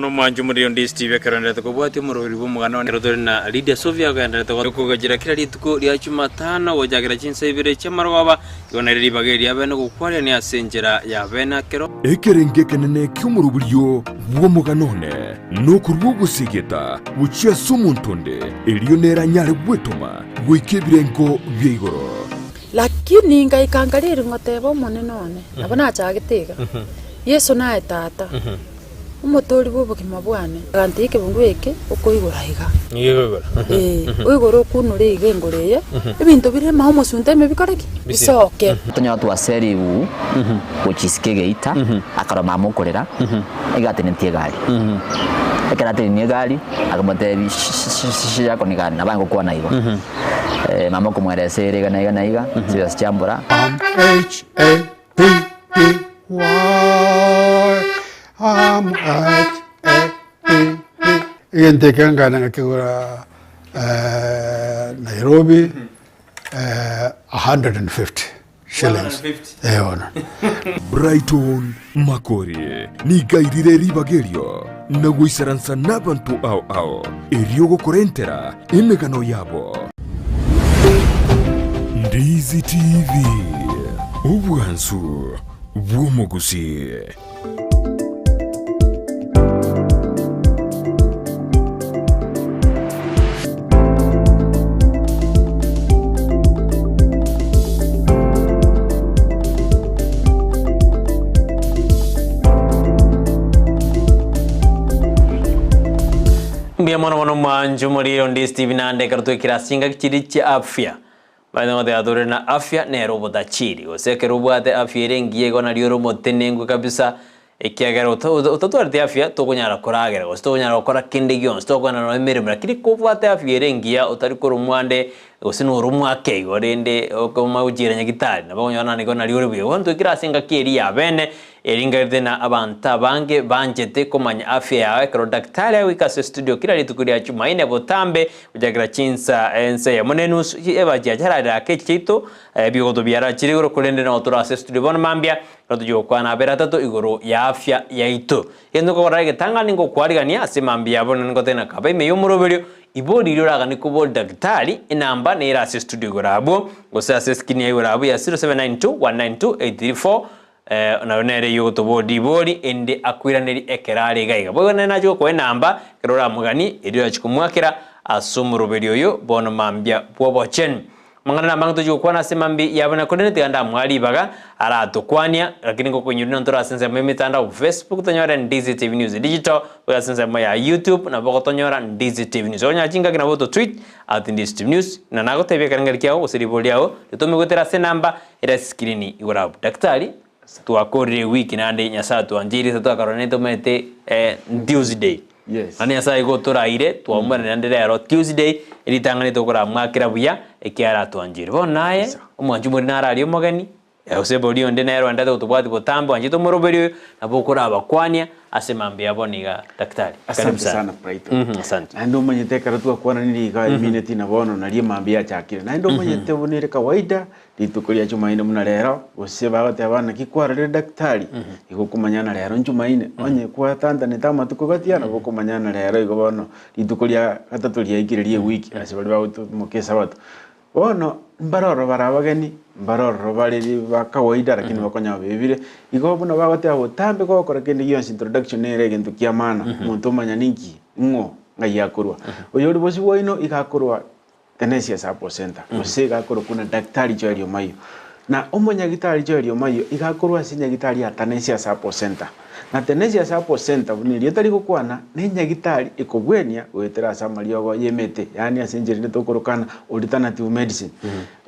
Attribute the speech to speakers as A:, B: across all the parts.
A: bono omwancho omoriri onde Steve ekero enderete kobwatia omoroberi bw'omogano one. Ekero tore na Lydia Sofia ogenderete gokogachera kera rituko ria Jumatano gochakera chinsa ibere chi'amarogoba, igo nere ribaga eri riabene gokwarania ase enchera y'abene ekero.
B: Ekerengo ekenene ki'omoroberio bw'omogano one nokorua ogosegeta gochia ase omonto onde, erio nere anyare gwetoma goika ebirengo bia igoro.
C: Lakini ngaika nkariri ngoteba Omonene one, nabo nachagete iga, Yeso naye Tata, Omotoori bw'obogima bwane. Agantebia ekebungo eke okoigora iga. Ee, oigore okunure iga engoro eye, ebinto bire ime omosunte ime bikore ki? Bisoke.
D: Tonyora twasea rigugu gochia isiko egeita, akarora mama okorera, iga atenetie egari. Ekero atenenie egari, akamotebia shi yako ni gani? Nabo agokwana igo. Mama okomweresa ere iga na iga na iga, chibesa chiambora.
E: M H A P P Y M H A P P. Egento eke nkagenda ngakegora Nairobi 150 shillings. Eh bono.
B: Brighton Makori nigo airire ribaga erio na goisaransa nabanto ao ao, erio gokorentera emegano yabo. Ndizi TV, obwansu bw'omogusii.
A: Mbuya mono mono mwancho morire onde Steve nande ekero twekire ase chingaki chiria chia afya. Baete goteba tore na afya nere obotachiri, gose ekero obwate afya ere engiya igo nario ore omotenenku kabisa, ekiagera ota otatwareti afya tokonyara koragera gose tokonyara gokora kende gionsi, tokogenda nonya emeremo lakini kobwate afya ere engiya otari koromwa ande gose noromwa ake igo rende okoma gochiera nyagitari nabo okonyora naende igo nario ore buya. Bono twaikire ase engaki eria ya bene, Eri ngarete na abanto abange banchete komanya afya yao ekero daktari agoika ase studio kera rituko ria Jumaine botambe gochakera chinsa ensa eyemo na enusu eba chiachararire ake echi chiaito ebigoto biarachire igoro korende nabo tore ase studio bono mambia ekero tochia gokwana abere atato igoro ya afya yaito. Egento nkogora egetang'ani ngokwarigania ase mambia ya bono ningoteba kaba ime y'omoroberio ibo riria oraganie kobori daktari enamba nere ase studio igoro abwo gose ase eskrini ya igoro abwo ya 0792 192 834 Nayo nere eyio ogotoboria ribori, erinde akoiranerie ekero are iga iga. Boigo nere nache gokoa enamba, ekero oramoganie, erio orache komoakera ase omoroberi oyo bono mambia bw'obochenu. Amang'ana namange tochia gokwana ase mambia yabo na korende tiga ndamoa ribaga aratokwania, lakini ngokoinyoria nonya tore ase ensemo y'emetandao Facebook tonyore Ndizi TV News Digital, goika ase ensemo ya YouTube nabo ogotonyora Ndizi TV News. Okonyora chingaki nabo ototweet at Ndizi TV News, na nagotebia ekerengerio kiago gose ribori riago ritome goetera ase enamba Ere ase screen igoro abwo. Daktari, twakorire ewiki naende Nyasaye atwancheire ase twakarora tomanyete Tuesday.
F: Yes.
A: Naende Nyasaye igo otoraire twaumerana naende rero Tuesday, ritang'ani tokoramwakera buya ekiagera atwancheire. Bono naye, omwanchi omoriri naro aria omogeni, gose boria onde nere oendete gotobwatia botambe oanchete omoroberi oyo, nabo okorabakwania ase mambia ya bono iga daktari. Karibu
F: Asante
A: sana.
F: sana Brighton.
A: Mhm, asante.
F: Naende omanyete ekero twakwananire iga emineti na bono nario emambia yachakire. Naende omanyete buna ere kawaida Rituko ria Chumaine buna rero, gose bagoteba naki kwarorire daktari, igo okomanya na rero nchumaine, onye gwatantanete amatuko gati aa nabo okomanya na rero igo bono rituko ria gatato riaikire ria ewiki ase baria bagotomoka esabato. Bono mbare ororo bare abageni, mbare ororo bare ba kawaida lakini bakonyora bebire, igo buna bagoteba botambe gokora kende gionsi introduction nere egento kia maana, omonto omanya ninki, ng'o, ng'ai akorwa. Oyori bosio bwaino iga akorwa Tenesia Support Center, gose iga akorokwa na Daktari Joel Omayio. Na omonyagitari Joel Omayio iga akorwa ase enyagitari ya Tanesia Support Center. Na Tenesia Support Center buna erieta rigokwana, nenyagitari ekobwenia goetera ase amariogo y'emete, yaani ase enchera ende tokorokana alternative medicine.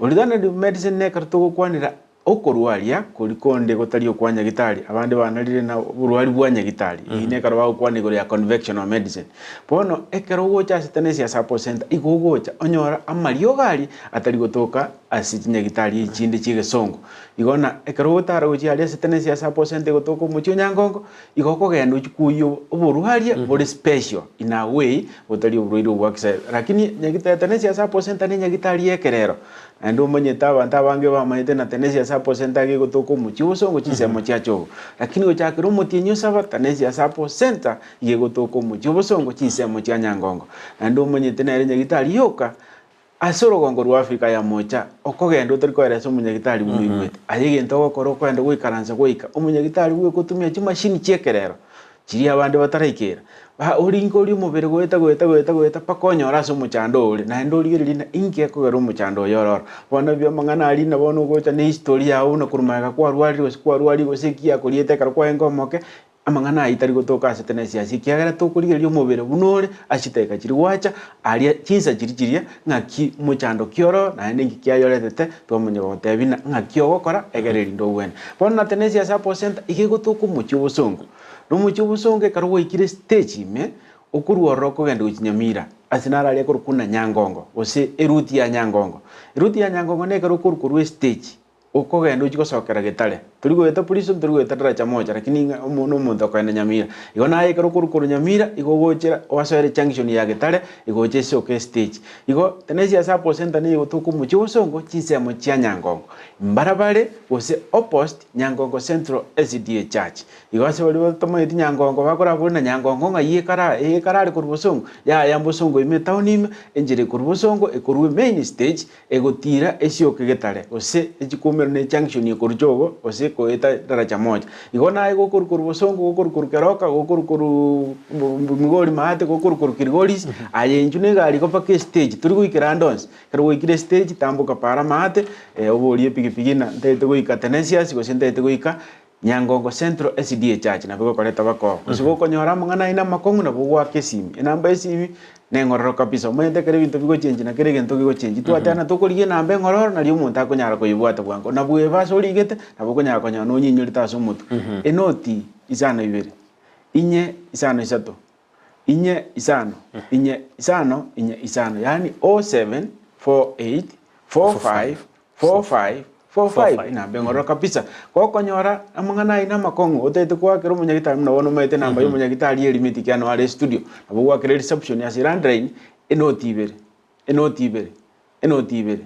F: Alternative medicine nekero togokwanera Okorwaria koria konde gotari okwa nyagitari, abande banarire na oborwari bwa nyagitari, eyio nekero bagokwana igoro ya convectional medicine. Bono ekero ogocha ase Tenesia Support Center, igo ogocha onyora amariogo aria atari gotoka. ase chinyagitari echinde chi'egesongo. Igo na ekero ogotara gochia aria ase Tenesia Support Centre egotoka omochie o Nyangongo, igo okogenda ochie kwoyia oborwaria bore special in a way, botari oborwaire obwa kisaya. Lakini nyagitari Tenesia Support Centre ne enyagitari ya ekerero, naende omanyete abanto abange bamanyete na Tenesia Support Centre iga egotoka omochie o Bosongo chinsemo chia Chogo. Lakini gochakera omotienyi o saba, Tenesia Support Centre iga egotoka omochie o Bosongo chinsemo chia Nyangongo. Naende omanyete nere nyagitari yoka Ase orogongo rwa Afrika ya Mocha, okogenda otari koeresa omonyagitari buna oigwete. Aye egento ogokora okoenda goikaransa goika omonyagitari bw'egotumia chimashini chi'ekerero chiria abande bataraikera. Ba oringe orie omobere goeta goeta goeta goeta mpaka onyore ase omochando ore, naende origererie ng'a inki gekogera omochando oyo ore oro. Bono ebi amang'ana aria na bono ogocha ne history yao buna korwa magega kwarwarire gose kwarwarie gose eki yakoriete ekero kwarenge omoke, Amang'ana ayio tari gotoka ase Tenesiasi, ekiagera tokorigereria omobere buna ore ase chidakika chiria gwacha aria chinsa chiria chiria, ng'aki mochando ki oroo, naende inki kiayoretete, twamanya gogotebia ng'a ng'aki ogokora egere erinde ogwene. Bono na Tenesiasi Aposenta iga egotoka omochie obosongo. Na omochie obosongo ekero gwaikire stage ime, okorwa ororo okogenda gochia Nyamira, ase naro aria akorokwa buna Nyangongo, gose eruti ya Nyangongo. Eruti ya Nyangongo nekero okorwa korwa estage. Okogenda ochie gosokera getare, tori goeta prison, tori goeta daraja moja, lakini ng'a omo nomonto okoenda Nyamira. Igo naye ekero okorwa korwa Nyamira, igo ogochera oasoere junction ya Getare, igo oche esoke estage. Igo Tenesia Sacco Centre nigo egotoka omochie o Bosongo, chinsemo chia Nyangongo. Mbarabare gose opposite Nyangongo Central SDA Church. Igo ase baria batamanyeti Nyangongo bakorabore na Nyangongo ng'ai ekara ekara are korwa Bosongo, yaya Bosongo ime etown ime, enchera ekorwa Bosongo, ekorwa emain stage, Egotiira esioke getare, gose echikumero ne ejunction ekorwa chogo, gose ekoeta daraja moja. Igo naye gokorwa korwa Bosongo, gokorwa korwa Keroka, gokorwa korwa Migori maate, gokorwa korwa Kilgoris, aye inchuo na egari igo mpaka estage, tori goikera ande onsi. Ekero gwaikire estage, tamboka para maate, oborie epikipiki ng'a ntagete goika Tenesias gose ntagete goika Nyangongo Central SDA Church nabo egokoreta bakoba. Gose gokonyora amang'ana aye namakong'u nabo ogoaka esimi. Enamba y'esimi neng'ororo kabisa. Omanyete ekero ebinto bigochenji na kera egento kegochenji. Twatebana tokorigia enamba eng'ororo nario omonto akonyara koyebwata bwango. Na bweba ase origete nabo okonyara konyora nonyenyorete ase omotwe. Enoti isano ibere, inye isano isato, inye isano, inye isano, inye isano, yaani 07 48 45 45 45 enamba eng'ororo kabisa. Gokonyora amang'ana ayio namakong'u, otagete goakera omonyagitari buna bono omanyete enamba ya omonyagitari erimeti ekiagera noo are estudio, nabo ogoakera ereception ase elandline, enoti ibere, enoti ibere, enoti ibere,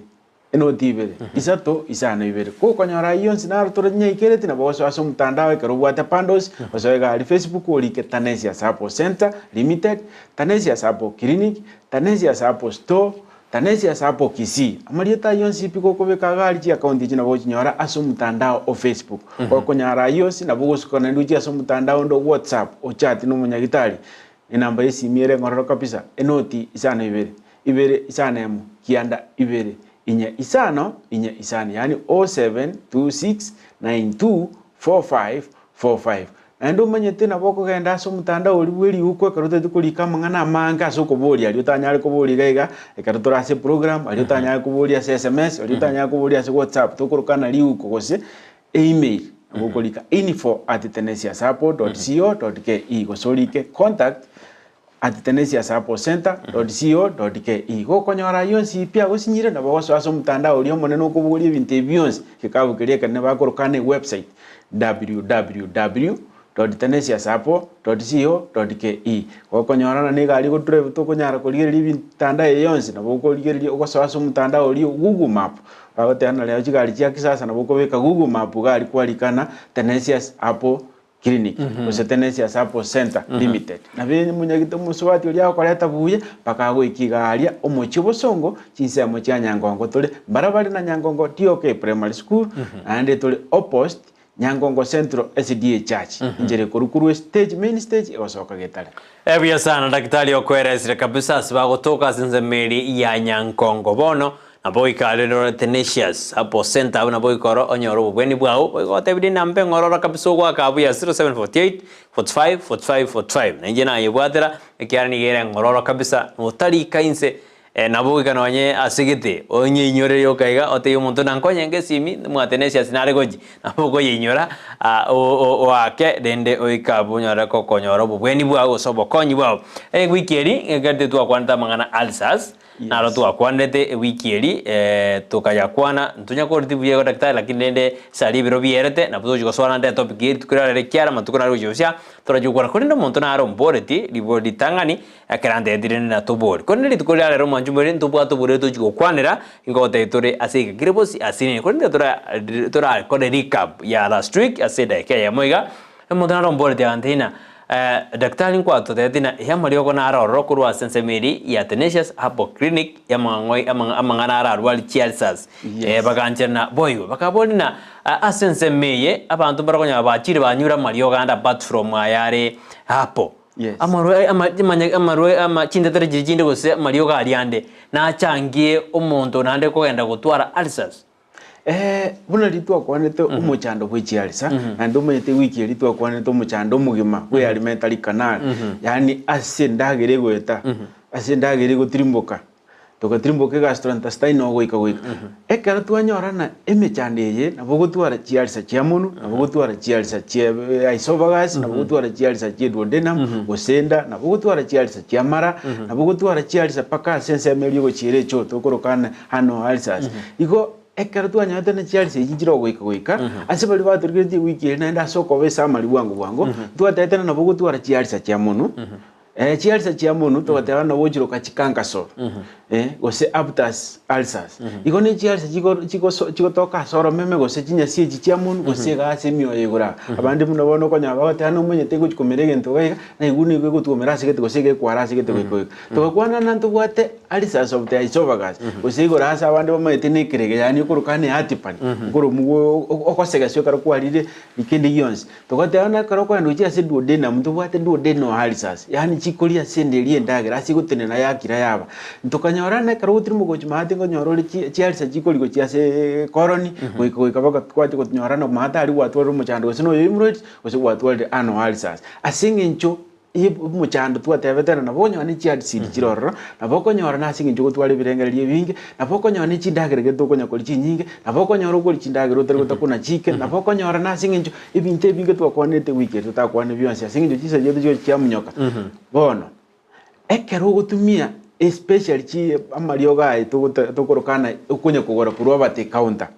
F: enoti ibere, isato, isano ibere. Gokonyora ayio yonsi naro toranyaikereti nabo ogosoa ase omotandao ekero obwate bundles, osoe iga aria Facebook orike Tanesia Sacco Centre Limited, Tanesia Sacco Clinic, Tanesia Sacco Store, Tanesia Sacco Kisii. Amarieta ayio onsi pi gokobeka iga aria chiakaunti echi nabo ogochinyora ase omotandao o Facebook. Gokonyara ayio onsi nabo ogosuka naende gochia ase omotandao onde o WhatsApp ochati na omonyagitari. Enamba y'esimi ere eng'ororo kabisa, enoti isano ibere, ibere isano emo, kianda ibere, inye isano, inye isano, yaani 0726924545. Naende omanyete nabo okogenda ase omotandao oria bw'eriuko ekero otagete korika amang'ana amange ase okoboria aria otanyare koboria iga iga, ekero tore ase eprogram, aria otanyare koboria ase sms, aria otanyare koboria ase whatsapp, tokorokana riuko gose email, nabo okorika info at tenesiasappo dot co dot ke gose orike contact at tenesiasappocentre dot co dot ke. Gokonyora ayio onsi pi agosinyire, nabo ogosoa ase omotandao oria omonene okobogoria ebinto ebi bionsi, egekabu keria ekenene bakorokana ewebsite www dot tenesiasappo dot co dot ke. Gokonyora nonya egari egodrive tokonyara korigereria emitandao eye yonsi, nabo okorigereria ogosoa ase omotandao oria o Google map, bagoteba na rero chigari chia kisasa nabo okobeka Google map iga aria kwarikana Tenesias Apple Clinic gose Tenesias Apple Centre Limited. Nabo omonyagete omosubati oria agokoreta buya mpaka agoika iga aria omochie obosongo chinsemo chia Nyangongo tore mbarabare na Nyangongo DOK Primary School naende tore opposite Nyangongo Central SDA Church enchera ekorwa korwa estage main stage egosoka Getare.
A: Ebuya sana daktari okoeresire kabisa ase bagotoka ase ensemo eria ya Nyankongo bono nabo goika aria rore Tenacious Apple Center abwo nabo goika oro onyore obobweni bwao boigo otebirie enamba eng'ororo kabisa ogoaka abwo ya 0748 45 45 45 nainche nayebwatera ekiagera nigo ere eng'ororo kabisa notarika inse. Nabo goika nonye ase gete onyeinyore yoka iga otebie omonto na nkonye ngesimi nimwate ne esiasi nare gochi nabo okoyeinyora oake rende oike abwo onyore gokonyora obobweni bwao gose obokonyi bwao. Ewiki eri ekerete twakwanete amang'ana ulcers naro twakwanete ewiki eri tokayakwana ntonyakoreti buya igo daktari lakini rende ase ebiro bierete nabo togochi gosoa naende etopic eye rituko riarero ekiara amatuko nare gochia gosia torachi gokwana korende omonto nare omboreti ribori ritang'ani Ekero antebetie rende natobori. Korende rituko ria rero mwanche moire ntobwate oborwaire tochi gokwanera, ingotebia tore ase egeka kere bosi ase nini. Korende tora torakore recap ya last week ase edageka eyemo iga, omonto nare omboretie agantebia ng'a daktari nkwatotebetie ng'a eeh amariogo naro ororo korwa ase ensemo eria ya Tenacious Herbal Clinic y'amang'oi amang'ana ararwarie chiulcers.
F: Yes.
A: Bagancherana boigo. Bakaboria ng'a ase ensemo eye abanto mbarakonyora bachire banyure amariogo ande apart from aya are herbal.
F: Yes.
A: Amarwaire ama chimanya amarwaire ama chintetero chiria chinde gose amariogo aria ande, nachangie omonto naende kogenda gotwara ulcers.
F: Eh, buna riria twakwanete omochando bwe chialsa, naende omanyete ewiki eria twakwanete omochando omogima bwe alimentary canal, yaani ase endagera egoeta, ase endagera egotirimboka. Togatirimboka egastrointestinal goika goika. Ekero twanyorana emechando eye, nabo ogotwara chialsa chia monwe, nabo ogotwara chialsa chia esophagus, nabo ogotwara chialsa chia duodenum, gose enda, nabo ogotwara chialsa chia amara, nabo ogotwara chialsa mpaka ase ensemo eria ogochiera echoo tokoroka ane ano ulcers. Igo ekero twanyorete na chialsa echi nchire ogoika goika, ase baria batorigeretie ewiki eye naende ase okoba esummary bwango bwango, twatebete ng'a nabo ogotwara chialsa chia monwe, Chialsa chia monwe togateba nabo ochiroka chikankaso gose aphthous ulcers. Igo ne chialsa chigotoka ase oromeme gose chinyasi echi chia monwe gose iga ase emioyo igoro aa. Abande buna bono okonyora bagoteba nomanyete ngochi komera egento iga iga, naigwe nigo egotwomera ase gete gose egekwara ase gete goika goika. Togakwana ng'a ntobwate ulcers of the esophagus gose igoro ase abande bamanyete na ekerege yaani okoroka ne heartburn, okoromwa ogosegeswa ekero kwarire kende gionsi. Togateba ng'a ekero okogenda gochia ase duodenum, ntobwate duodenal ulcers, yaani chikoria ase enda eria endagera ase egotenena yakira yaba. Ntokanyora ng'a ekero ogotirima gochia maate nkonyora ore chi chiulcer chikoria gochia ase ekoroni, goika goika mpaka kwachia konyora ng'a maate aria gwatwarire omochando gose na oyo hemorrhoids, gose gwatwarire anal ulcers. Ase eng'encho. Omochando twatebete ng'a nabo okonyora ne chiadsidi chire ororo, nabo okonyora nase eng'encho ogotwara ebirengererio ebinge, nabo okonyora ne chindagera egere tokonya koria chinyinge, nabo okonyora okoria chindagera otari gotakuna chike, nabo okonyora nase eng'encho ebinto ebinge twakwanete ewiki eye totakwane bionsi ase eng'encho chinsa chiaito chigocha chiamonyoka. Bono, ekero ogotumia especially chi amariogo aya togota tokoroka ng'a okonya kogora korwa abate counter.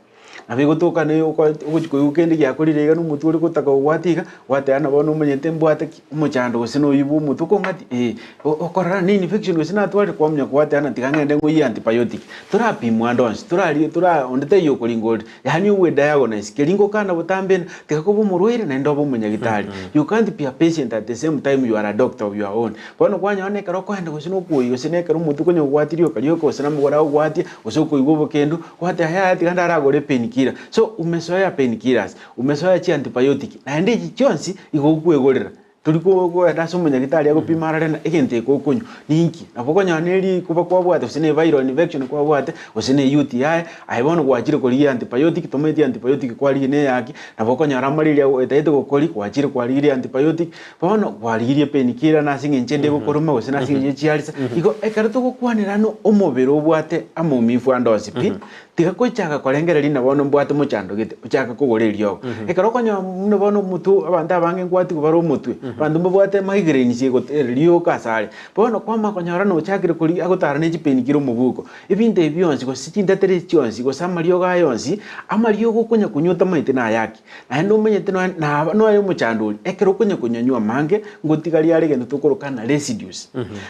F: Nabo egotoka ne ogochia koigwa kende giakorire iga na omotwe ore gotaka kogwata iga, gwateba ng'a bono omanyete mbwate ki? Omochando gose na oyio bwa omotwe okong'ati eh, okorora ne infection gose natwarire kwamanya gwateba ng'a tiga ng'ende ng'oyie antibiotic. Torapimwa ande onsi, torarie tora onde taiyo okoringa ore, yaani ogwe diagonise, keri ngokana botambe ena, tiga koba omorwaire naende obe omonyagitari. You can't be a patient at the same time you are a doctor of your own. Bono kwanyora na ekero okoenda gose na okwoyia gose na ekero omotwe konya ogwatia rioka rioka gose na amagoro agogwatia, gose okoigwa obokendu, Gwateba yaya tiga ndaragore painkiller. So umezoea painkillers, umezoea chiantibiotic, naende echi chionsi igo okwegorera. Tori koenda ase omonyagitari agopima arore ng'a egento eke okonywa ninki. Nabo okonyora na erikuba kwabwate gose na eviral infection kwabwate gose na UTI, aye bono gwachire korigia antibiotic tomaeti antibiotic kwarigia na eyaki, nabo okonyora amararia etagete gokoria gwachire kwarigirie antibiotic, bono kwarigirie painkiller nase eng'encho ende egokoruma gose nase eng'encho ye chialsa. Igo ekero togokwanera ng'a omobere obwate amaumivu ande onsi pi, tiga gochaka korengereria ng'a bono mbwate mochando gete, ochake kogora eriogo. Ekero okonyora buna bono omotwe abanto abange nkwatigwa bare omotwe, abanto mbabwate migraines egote rioka asare. Bono kwamanya konyora ng'a ochakire korigia agotara ne chipainkiller omobuko. Ebinto ebi bionsi gose chintetere echi chionsi gose amariogo aya onsi, amariogo okonya konywa otamaete nayaki. Naende omanyete nonya naba nonya omochando oria, ekero okonya konyanywa amange, ngotigaria are egento tokoroka ng'a residues.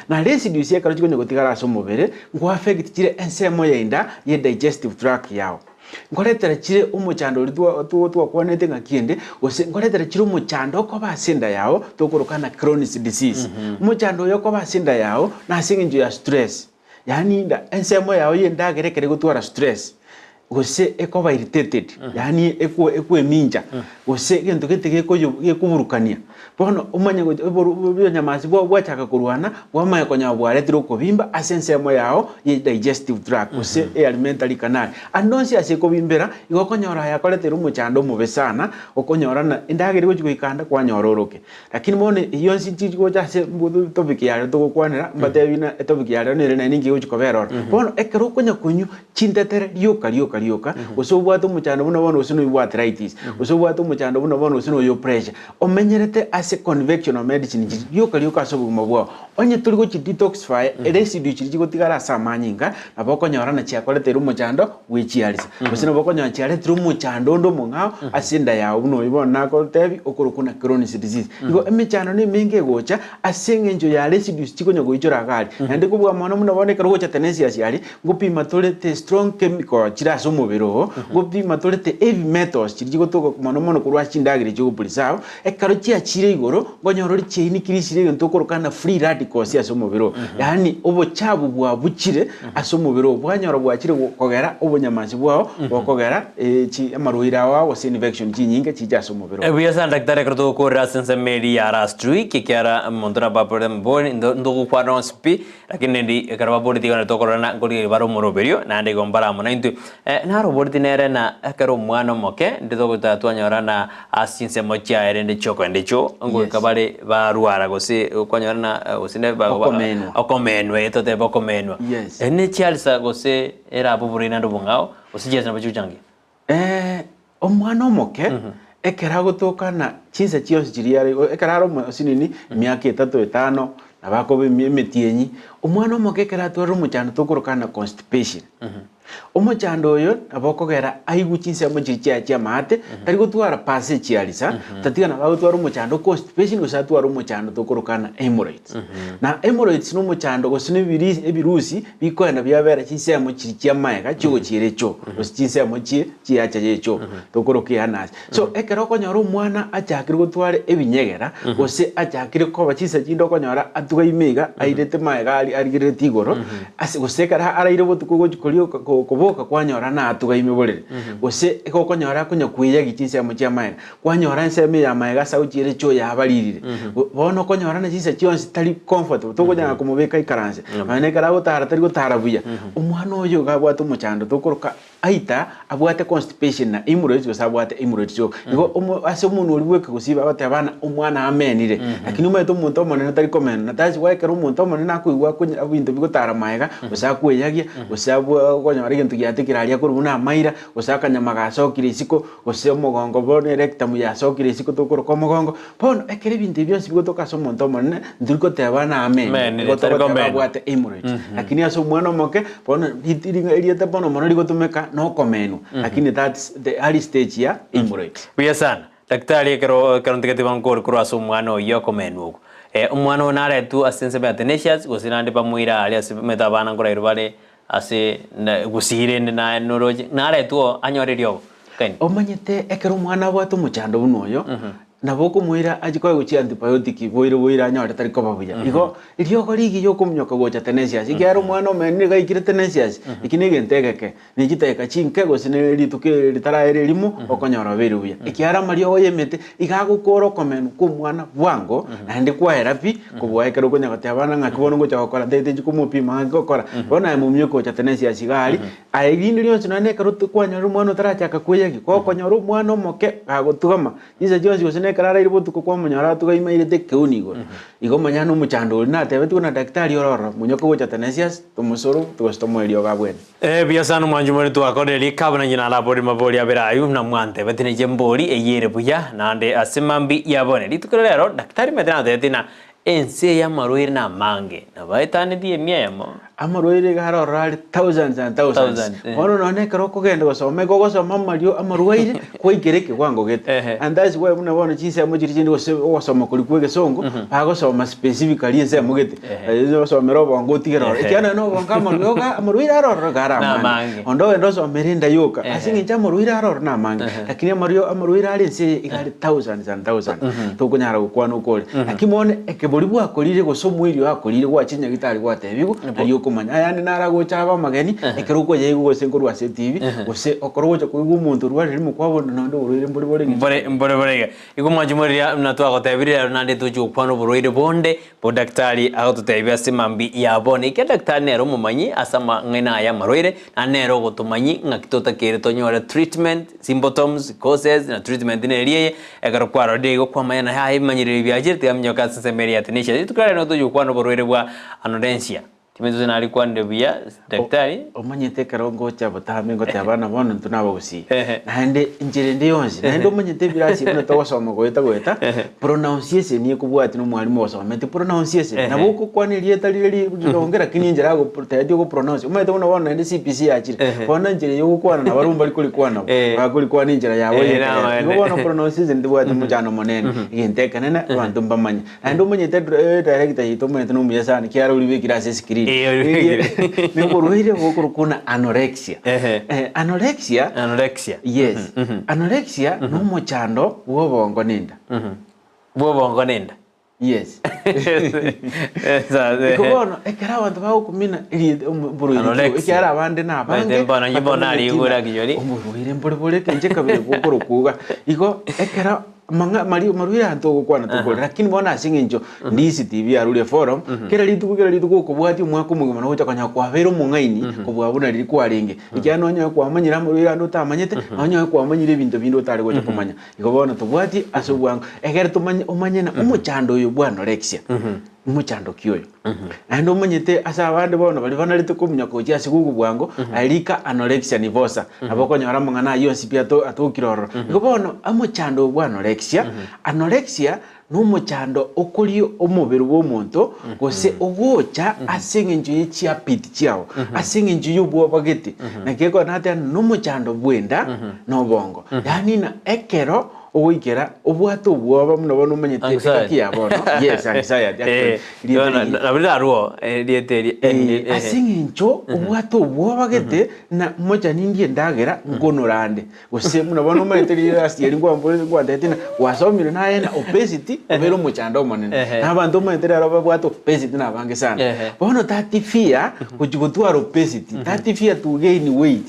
F: Na residues ekero chikonya gotigara ase omobere, nko affect chire ensemo ya enda ye digestive tract yao. Nkoretera chire omochando oria twa twa twakwanete ng'aki ende, gose nkoretera chire omochando okoba ase enda yao, tokoroka ng'a Crohn's disease. Omochando oyo okoba ase enda yao, nase eng'encho ya stress, yaani enda ensemo yao ya endagera ekero egotwara stress. gose ekoba irritated, yaani ekwo ekwemincha, gose egento gete gekoyo gekoburukania. Bono omanye gocha oboru obonyamasi bwao bwachaka korwana, bwamanya konyora bwaretire okobimba ase ensemo yao ye digestive tract gose e alimentary canal. Ande onsi ase ekobimbera, igo okonyora yakoreteire omochando omobe sana, okonyora ng'a endagera egochi goika ande kwanyora oroke. Lakini bono eyio yonsi nchichi gocha ase topic ya rero togokwanera, mbatebi buna etopic ya rero nere naende ninki egochi kobera ororo. Bono ekero okonya konywa chintetere rioka rioka rioka, gose obwate omochando buna bono gose noyo bwa arthritis, gose obwate omochando buna bono gose noyo o pressure, omenyerete ase convectional medicine chiri rioka rioka ase obogima bwao. Onye tori gochi detoxify residue chiria chigotigara ase amanyinga, nabo okonyora na chiakoreteire omochando bwe chiarisa. Gose nabo okonyora chiaretire omochando onde omong'ao ase enda yao buna oyio bono nagotebi okorokwa na Crohn's disease. Igo emechando na emenge egocha ase eng'encho ya residues chikonya goichora iga aria. Naende kobua mono buna bono ekero ogocha tenacious aria, ngopima tore the strong chemical chire ase omobere oo, ngopima tore the heavy metals chiria chigotoka mono mono korwa ase chindagera echio ogopreserve, Ekero chiachire igoro, nkonyora ore chiainikirisirie egento okoroka ng'a free radicals ase omobere oo. Yaani obochabu bwabuchire ase omobere oo, bwanyora bwachire kogera obonyamansi bwao bokogera chi amarwaire ao ao gose infection chinyinge chiche ase omobere oo.
A: Buya sana daktari ekero togokorera ase ensemo eria ya last week ekiara omonto nababorete mbori ntogokwana onsi pi Lakini rende ekero baboretie igo tokororana nkorigereria bare omoroberio, naende igo mbare amo naintwe. Naroboretie nere na ekero omwana omoke, ndire togotara twanyora na ase chinsemo chiaye rende chiokoenda echio, ngoika
F: Yes.
A: bare barwara gose kwanyora na gose ne ba- ba-
F: Okomenwa.
A: okomenwa eh totebe okomenwa.
F: Yes.
A: Eri ne chiarisa gose erabe oborwaire naende obong'ao, gose chiarisa nabo chigocha nki?
F: Omwana omoke ekero agotoka na chinsa chionsi chiria are ekero are omosinini emiaka etato etano nabo akoba emetienyi, omwana omoke ekero atwarire omochando tokoroka na constipation. Omochando oyo nabo okogera aigwe chinsemo chiria chiaye chi'amaate tari gotwara pase chiarisa, tatiga nabo agotwara omochando o constipation gose atware omochando tokoroka na hemorrhoids. Na hemorrhoids na omochando gose na ebiri ebirusi Bikoenda biabera chinsemo chiria chi'amaega chi'ogochiera echoo, gose chinsemo chie chiacha y'echoo, tokoroka eanasi. So ekero okonyora omwana achakire gotwara ebinyegera, gose achakire koba chinsa chinde okonyora atugaime iga, airete maega aria arigereretie igoro, ase gose ekero araire botuko gochi koria koboka kwanyora natugaime borere, gose igo okonyora akonya kweyagia chinsemo chi'amaega. Kwanyora ensemo eye y'amaega ase agochiera echoo yabaririre. Bono okonyora na chinsa chionsi tari comfortable, tokonyara komobeka aikaranse. Nonya ekero agotara tari gotara buya. Omwana oyo iga abwate omochando tokoroka either abwate constipation na hemorrhoids gose abwate hemorrhoids ioka. Igo omo ase omonwe oria bweka gose bagoteba ng'a omwana amenire. Lakini omanyete omonto omonene tari komena. Na that's why ekero omonto omonene akoigwa akonya ebinto bigotara maega, gose akweyagia, gose abwo okonyora egento giatekire aria korwa buna amaira, gose akanyama gasokire isiko, gose omogongo bono erectum yasokire isiko tokoroka omogongo, bono ekero ebinto ebi bionsi bigotoka ase omonto omonene, ntori koteba ng'a amen,
A: Amen,
F: igo
A: tari
F: togoteba
A: komena.
F: abwate hemorrhoids. Lakini ase omwana omoke, bono rit- ring'a erieta bono mono rigotumeka na okomenwa, lakini that's the early stage ya hemorrhoids.
A: Buya sana. Daktari ekero ekero ntigete bankore korwa ase omwana oyio okomenwa okwo. Omwana oyo naretwe ase ensemo ya Tenacious gose naende bamoire aria ase omanyete abana nkorairwe bare Ase gusii rende naye noroche naretwe oo anyore eriogo kaini.
F: Omanyete ekero omwana abwate omochando buna oyo, nabo okomoira achie koegwa chiantibiotic boire boire anyore tari koba buya. Igo eriogo rigiya okominyoka gocha tenacious, ekiagera omwana omenene nigo aikire tenacious, eki na egento egeke, ne chidakika chinke gose ne rituko ritaraera erimo, okonyora obeire buya. Ekiagera amariogo ya emete iga agokora okomenwa kwa omwana bwango, naende kwaera pi. Kobua ekero okonya goteba abana ng'aki bono ngocha gokora ntaete nchie komopima ng'aki ngokora, bono aye momioka ocha tenensi ase iga aria, aye rinde rionsi nonye na ekero kwanyorire omwana otarachaka kweyagia, gokonyora omwana omoke gagotugama, chinsa chionsi gose na ekero araire botuko kwamonyora atugaime airete ekeuni igoro. Igo manya na omochando oria natebetigwe na daktari ore ororo, monyoke gocha tenensi ase, tomosoro gose tomoe eriogo abwene.
A: Buya sana omwanchi more twakorire rikabo na inche naraborie mabori abere ayio buna mwantebetie ninche mbori eyio ere buya naende ase mambia ya bone. Rituko riria rero Daktari Mete natebetie ng'a ense eye amarwaire namange, nabaetanetie emia eyemo.
F: Amarwaire iga are ororo are thousands and thousands.
A: Thousands, eh.
F: Bono nonye ekero okogenda gosoma igo ogosoma amario amarwaire kwaikera ekewango gete.
A: Ehe.
F: And that's why buna bono chinsemo chiria chinde gose ogosoma koria kwa egesongo, bagosoma specifically ensemo gete.
A: Ehe.
F: Eeh osomere obongo otigere ororo,
A: Ehe.
F: ekiagera nonye na obongo amariogo amarwaire are ororo iga are amange.
A: Namange.
F: Onde ogende osomere enda yoka,
A: Ehe.
F: ase eng'encho amarwaire are ororo namange,
A: Ehe.
F: lakini amario amarwaire are ense eye iga are thousands and thousands, tokonyara gokwana okore. Lakini bono ekebori bwakorire gose omoiri oyo akorire gwachia nyagitari gwatebiwa, nari okomo. okomanya. Ayande naro agocha abe amageni, ekero okoyaigwa gose nkorwa ase etibi, gose okoro ogocha koigwa omonto orwarire rimo kwabona nonde oborwaire mbore bore ng'iti.
A: Mbore mbore bore iga. Igo mwanche moriria buna twagotebirie rero naende tochie gokwana oborwaire bonde bo daktari agototebia ase mambia ya bono. Ekiagera daktari nere omomanyi ase amang'ina aya amarwaire, naende nere ogotomanyi ng'aki totakeire tonyore treatment, symptoms, causes na treatment neri eye, ekero kwarorire igo kwamanya naye aye ebimanyererio biachire tiga minyoka ase ensemo eria ya Tunisia. Rituko riaye nigo tochia gokwana oborwaire bwa anorexia. Timanyeti gose narikwanire buya daktari.
F: Omanyete ekero ngocha botambe ngoteba ng'a bono intwe nabagusii, naende inchera ende yonsi, naende omanyete ebirasi buna togosoma goeta goeta, pronunciation ekobwatia na omwalimu ogosometi pronunciation. Nabo okokwana erieta rire rironge lakini enchera agotebetie ogo pronounce, omanyete buna bono naende CBC yachire, bono enchera eye ogokwana nabarobwo mbari korikwana bo, bakorikwana enchera yabo ya ekerero. Igo bono pronunciation tebwati omochando monene, egento ekenene abanto mbamanye. Naende omanyete edirector yaito omanyete nomuya sana ekiagera oribekire ase escreen.
A: Eh, oribekire.
F: Nigo oborwaire bokorokwa buna anorexia.
A: Ehe.
F: Eh, anorexia,
A: Anorexia.
F: yes. Anorexia nomochando bw'obongo na enda.
A: Bw'obongo na enda.
F: Yes.
A: Sasa,
F: Igo bono ekero abanto bagokumina erieta omo- oborwaire ki obo,
A: Anorexia.
F: ekiagera abande na abange
A: Omanyete mbono inche mbono narigure akinyori.
F: oborwaire mbore bore ekenche kabere bokorokwa iga. Igo ekero Amang'a maria marwaire aya ntogokwana tokore, lakini bono ase eng'encho ndisi TV arure eforum, kera rituko kera rituko okobwatia omwaka omogima nogocha konya kwabeire omong'aini kobua buna riria kwarenge. Ekiagera nonye kwamanyire amarwaire ande otamanyete, nonye kwamanyire ebinto binde otare gocha komanya. Igo bono tobwatie ase obwango, ekere tomanye omanye ng'a omochando oyo bwa anorexia, omochando ki oyo? Naende omanyete ase abande bono baria banarete komunya gochia ase Google bwango, aye rika anorexia nivosa, nabo okonyora amang'ana ayio onsi pi ato atokire ororo. Igo bono omochando oyo bwa anorexia, anorexia nomochando okoria omobere bwa omonto gose ogocha ase eng'encho ye chiapeti chiao, ase eng'encho ya obwoba gete. Naki ekero nateba nomochando bw'enda na obongo, yaani ng'a ekero Ogoikera obwate obwoba buna bono omanyete
A: Anxiety.
F: egaki ya bono yes anxiety actually
A: Eh,
F: rieta
A: bono
F: rigiya.
A: nabo rirarwo eh, rieta eri
F: Eh,
A: eh,
F: ase eng'encho obwate obwoba gete na mochani ndie endagera nkonora ande gose buna bono omanyete riria last year nkwambore nkwantebeti ng'a gwasomire naye na obesity obeire omochando omonene.
A: Ehe.
F: Na abanto omanyete rero babwate obesity nabange sana.
A: Ehe.
F: Bono that fear gochi gotwara obesity, that fear to gain weight,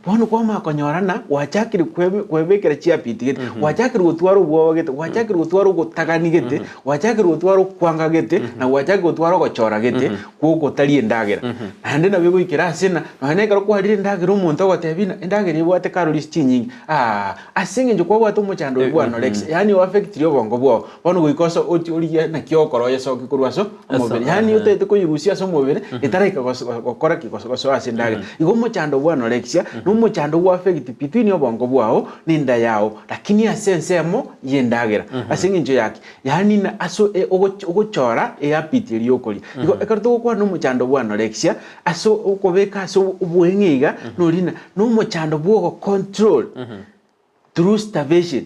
F: Bono kwamanya konyora ng'a gwachakire kwebe kwebekera chiapiti gete, gwachakire gotwara obwoba gete, gwachakire gotwara ogotagani gete, gwachakire gotwara okwanga gete, na gwachakire gotwara ogochora gete kw'ogotaria endagera. Naende nabo egoikera ase ng'a nonya na ekero kwarire endagera omonto ogotebia ng'a endagera ebwate calories chinyinge, aah ase eng'encho kwabwate omochando oyio bwa anorexia, yaani oaffectire obongo bwao, bono goika oso ochi origie naki ogokora oyesokie korwa ase omobere, yaani otagete koyerusia ase omobere etaraika gos gokora ki? Gos gosoa ase endagera. Igo omochando bwa anorexia na omochando gwa affect between obongo bwao na enda yao, lakini ase ensemo ya endagera. Ase eng'encho ya ki? Yaani na ase e ogoch ogochora eapeti eria okoria. Igo ekero togokwana omochando bwa anorexia, ase okobeka ase oboeng'e iga, nori ng'a na omochando bwa ogocontrol through starvation.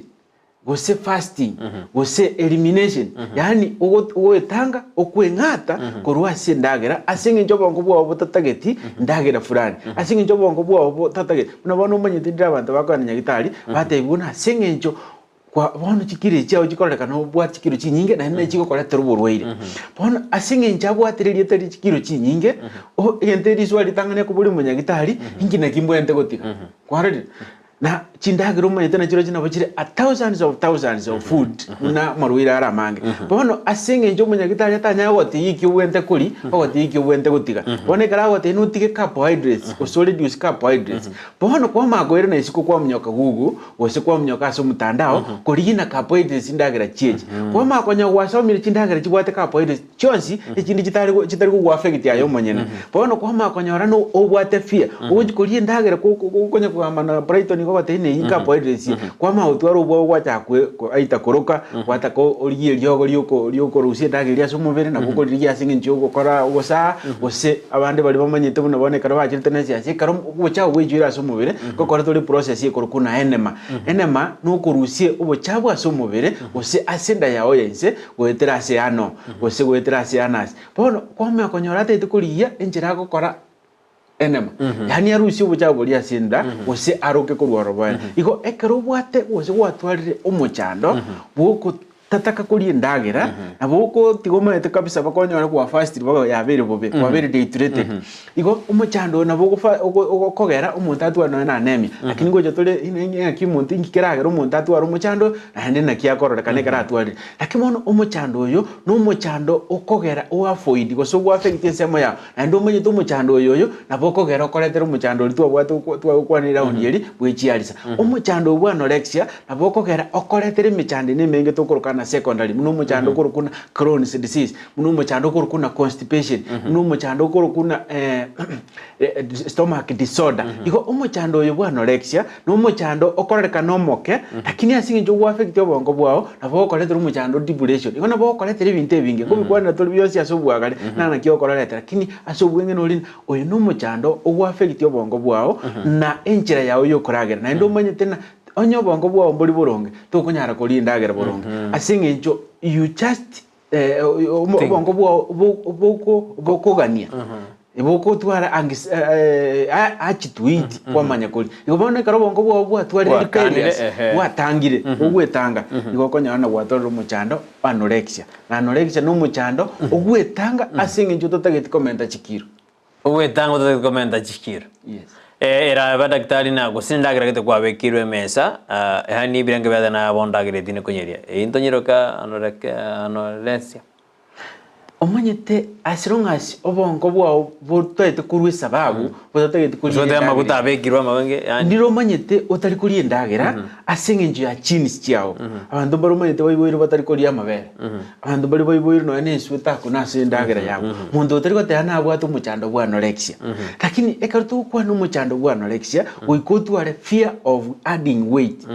F: gose fasting, gose elimination, yaani ogoetanga, okweng'ata korwa ase endagera ase eng'encho obongo bwao botatageti ndagera fulani, ase eng'encho obongo bwao botatageti, buna bono omanyete ndire abanto bakogenda nyagetari, batebigwa buna ase eng'encho kwa bono chikiro echi chiago chikororekana obwate chikiro chinyinge naende nachi chigokoretera oborwaire. Bono ase eng'encho abwatire erieta rie chikiro chinyinge, o egento eriswa ritang'ani akoboria omonyagitari, inki naki mbwenerete gotiga? Kwarorire? Na chindagera omanyete nachirochio nabo chire a thousands of thousands of food buna amarwaire are amange. Bono ase eng'encho omonyagitari atanyare gotebia eki obwenerete koria, ogotebia eki obwenerete gotiga. Bono ekero agotebia notige carbohydrates gose oreduce carbohydrates, bono kwamanya koirana isiko kwamonyoka google gose kwamonyoka ase omotandao korigia na carbohydrates chindagera chiechi. Kwamanya konya gwasomire chindagera chibwate carbohydrates chionsi echinde chitari chitari gogoaffect aye omonyene. Bono kwamanya konyora no obwate fear, ogochi koria endagera ko ko konya kogamba na Brighton igo ogotebia ng'a eyio carbohydrates eye, kwamanya gotwara obwoba gwachaka kwe aitha koroka, gwataka origie eriogo rioko riokorusia endagera eria ase omobere nabo okorigia ase eng'encho ya ogokora ogosaa, gose abande baria bamanyete buna bono ekero bachirete na esiasa ekero obochafu bwaichoire ase omobere, ngokora tore process ekorokwa buna enema. Enema nokorusia obochafu ase omobere gose ase enda yao ya inse goetera ase ano, gose goetera ase anus. Bono kwamanya konyora atagete korigia enchera agokora enema, yaani arusie obochafu boria ase enda, gose aroke korwa oroboene. Igo ekero obwate gose gwatwarire omochando bw'oko. Tataka koria endagera, nabo okotiga omanyete kabisa mpaka onyore gwafastire mpaka yabeire bobe, kwabeire dehydrated. Igo omochando oyo nabo ogofa ogo ogokogera omonto atware nonya na anemia. Lakini ngocha tore ine ng'aki omonto inki keragere omonto atware omochando oyo, naende naki akororekana ekero atwarire. Lakini bono omochando oyo, na omochando okogera oavoid gose ogoaffect ensemo yao, naende omanyete omochando oyo oyo, nabo okogera okoretera omochando oria twabwate okwa twagokwanera eraundi eria bwechiarisa. Omochando oyo bwa anorexia, Nabo okogera okoretera emechando ene emenge tokoroka na secondary, buna omochando okorokwa na Crohn's disease, buna omochando okorokwa na constipation, buna omochando okorokwa na stomach disorder. Igo omochando oyo bwa anorexia na omochando okorerekana omoke, lakini ase eng'encho ogoaffect obongo bwao, nabo ogokoretera omochando depression. Igo nabo ogokoretera ebinto ebinge, nkobikwanera tore bionsi ase obwagare, na naki okoreretera, lakini ase obweng'ene ore oyo na omochando ogoaffect obongo bwao na enchera yao yokoragera. Naende omanyete na Onye obongo bwao mbori boronge, tokonyara koria endagera boronge, ase eng'encho you just eh, omo-
A: Think.
F: obongo bwao bo- boko- bokogania bokotwara angis- eh, eh, a- urge to eat kwamanya koria. Igo bono ekero obongo bwao bwatwarire
A: Bwakanire,
F: rebellious,
A: ehe.
F: bwatangire, bogwetanga, igo okonyora na gwatwarire omochando anorexia. Na anorexia na omochando ogwetanga ase eng'encho ototageti komenta chikiro.
A: Ogwetanga ototagete komenta chikiro.
F: Yes.
A: Eh, erabe daktari na gose endagera gete kwabekirwe emesa, ah, yaani ebirengo biate nabo ndagera etinde konyeria. Eyio ntonyeroka anoreke anoresia.
F: Omanyete as long as obongo bwao botaete korwa esababu botatageti
A: Gose
F: koria
A: otebe amaguta
F: endagera
A: abekirwe amabange yaani.
F: ndire omanyete otari koria endagera ase eng'encho ya genes chiao. Abanto mbare omanyete baiboirwe batari koria amabere. Abanto baria baiboirwe nonya na enswe takuna ase endagera yabo. Monto otari goteba nabwate omochando bwa anorexia. Lakini ekero togokwana omochando bwa anorexia, goika otware fear of adding weight.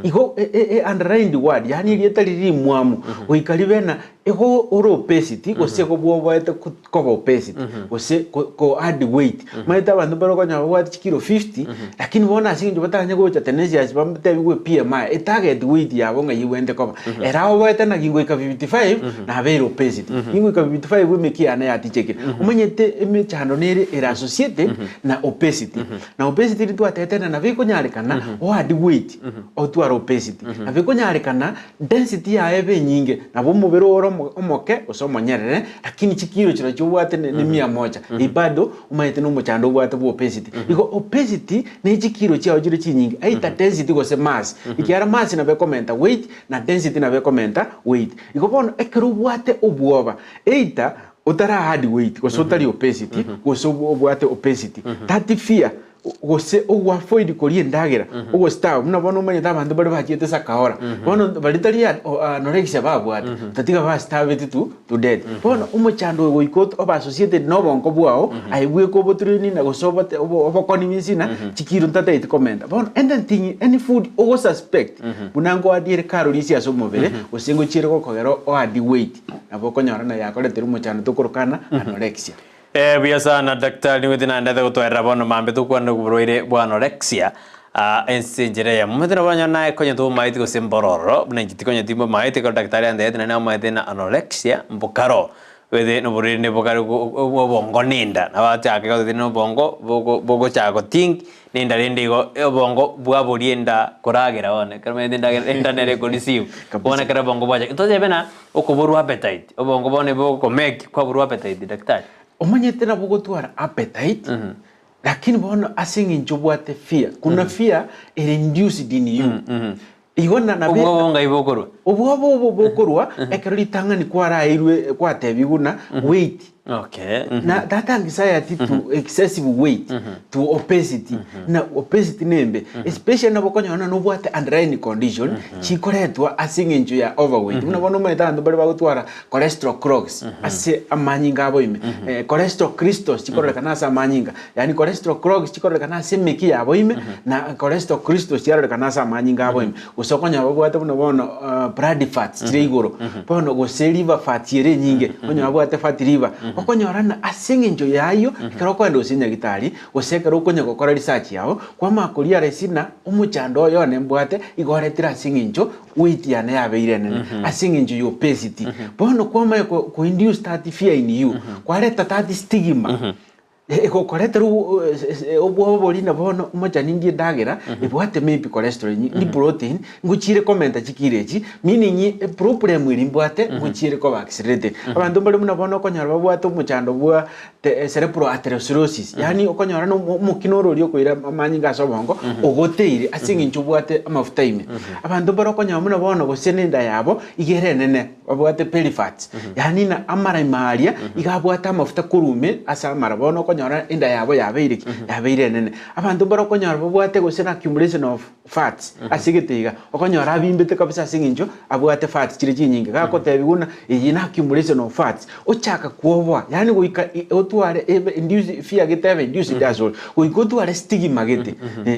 F: Igo e- e- e underlined word, yaani erieta riria rimwamu, goika ribe na igo ore obesity gose igo bwoboete ko- koba obesity gose ko- ko add weight. Omanyete abanto mbare okonyora babwate chikilo 50, lakini bono ase eng'encho bataranya gocha tenacious batebiwe BMI, etarget weight yabo ng'ai ebwenerete koba. Ere aoboete naki ngoika 55, nabeire obesity. Ningoika 55 emeki yane yatichekire. Omanyete emechando nere ere associated na obesity. Na obesity ntwatete ng'a nabo ekonyarekana o add weight otware obesity. Nabo ekonyarekana Density yaye ebe enyinge, nabo omobere ore omoke gose omonyerere, lakini chikilo chirochio obwate ne ne mia moja, eyio bado omanyete na omochando obwate bwa obesity. Igo obesity ne chikilo chiao chire chinyinge, either density gose mass, ekiagera mass nabo ekomenta weight na density nabo ekomenta weight. Igo bono ekero obwate obwoba, either otara add weight gose otari obesity, gose obwate obesity, that fear Gose ogw'avoid koria endagera, ogostarve, buna bono omanyete abanto baria bachiete sakahora, bono baria tari anorexia babwate, tatiga bastarveti to to death. Bono omochando oyo goika ot obe associated na obonko bwao, aye bweka obotraini na gose obote obo obokoni bw'ense ng'a chikiro ntatageti komenta. Bono anything, any food ogosuspect buna nkoadie calories ase omobere, gose ngochiere gokogera oadie weight, nabo okonyora naye akoretere omochando tokorokana anorexia.
A: Ee, buya sana daktari, nigo tinandete gotwarera bono mambia tokwane oborwaire bwa anorexia aa ense enchera eyemo. Omanyete nabo onye naye konya tomaeti gose mbororo, buna inche tikonya timbomaeti ekero daktari antebeti naende namaete na anorexia mbokaro, omanyete na oborwaire ne bokare bwa obongo na enda. Nabo achake goteba na obongo bogo bogochaka gotink, na enda rende igo obongo bwaboria enda koragera bono, ekero omanyete endagera enda nere ekoreceive, bono ekero obongo bwachaka, totebe ng'a Okoborwa appetite, obongo bono nigo kwaborwa appetite daktari.
F: Omanyete nabo ogotwara appetite lakini bono ase eng'encho obwate fear, kuna fear ere induced in you. Igo na nabe
A: Obwoba bongai bokorwa.
F: Obwoba obo bokorwa ekero ritang'ani kwaraeirwe kwatebigwe ng'a weight.
A: Okay.
F: Na that anxiety to excessive weight to obesity na obesity nembe especially nabo okonyora ng'a nobwate underlying condition chikoretwa ase eng'encho ya overweight buna bono omanyete abanto mbare bagotwara cholesterol clogs ase amanyinga abo ime eh, cholesterol crystals chikororekana ase amanyinga yaani cholesterol clogs chikororekana ase emeki yabo ime na cholesterol crystals chiarorekana ase amanyinga abo ime Gose okonyora babwate buna bono blood fats chire igoro, bono gose liver fats ere enyinge, okonyora babwate fatty liver. Okonyora ng'a ase eng'encho y'ayio, ekero okoenda gose nyagitari, gose ekero okonya gokora research yao, kwamanya korealise ng'a omochando oyo one mbwate igo oretire ase eng'encho weight yane yabeire enene, ase eng'encho ya obesity. Bono kwamanya ko induce that fear in you, kwareta that stigma. Egokoretera obwoba boria na bono omochani ndie endagera ebwate maybe cholesterol ni protein ngochiire komenta chikiro echi meaning eproblem eria mbwate ngochiire koba accelerated. Abanto mbare buna bono okonyora babwate omochando bwa cerebral atherosclerosis yaani okonyora na omokina ore oria okoira amanyinga ase obongo ogoteire ase eng'encho obwate amafuta ime. Abanto mbare okonyora buna bono gose na enda yabo iga ere enene. Babwate belly fats, yaani na amaraima aria iga abwate amafuta korwa ime ase amara, bono okonyora enda yabo yabeire ki? Yabeire enene. Abanto mbare okonyora babwate gose na accumulation of fats ase egete iga, okonyora abimbete kabisa ase eng'encho abwate fats chire chinyinge, gakotebiwa buna eye na accumulation of fats, ochaka kwoboa, yaani goika otware ebe induce fear gete ebe induced asore, goika otware stigma gete,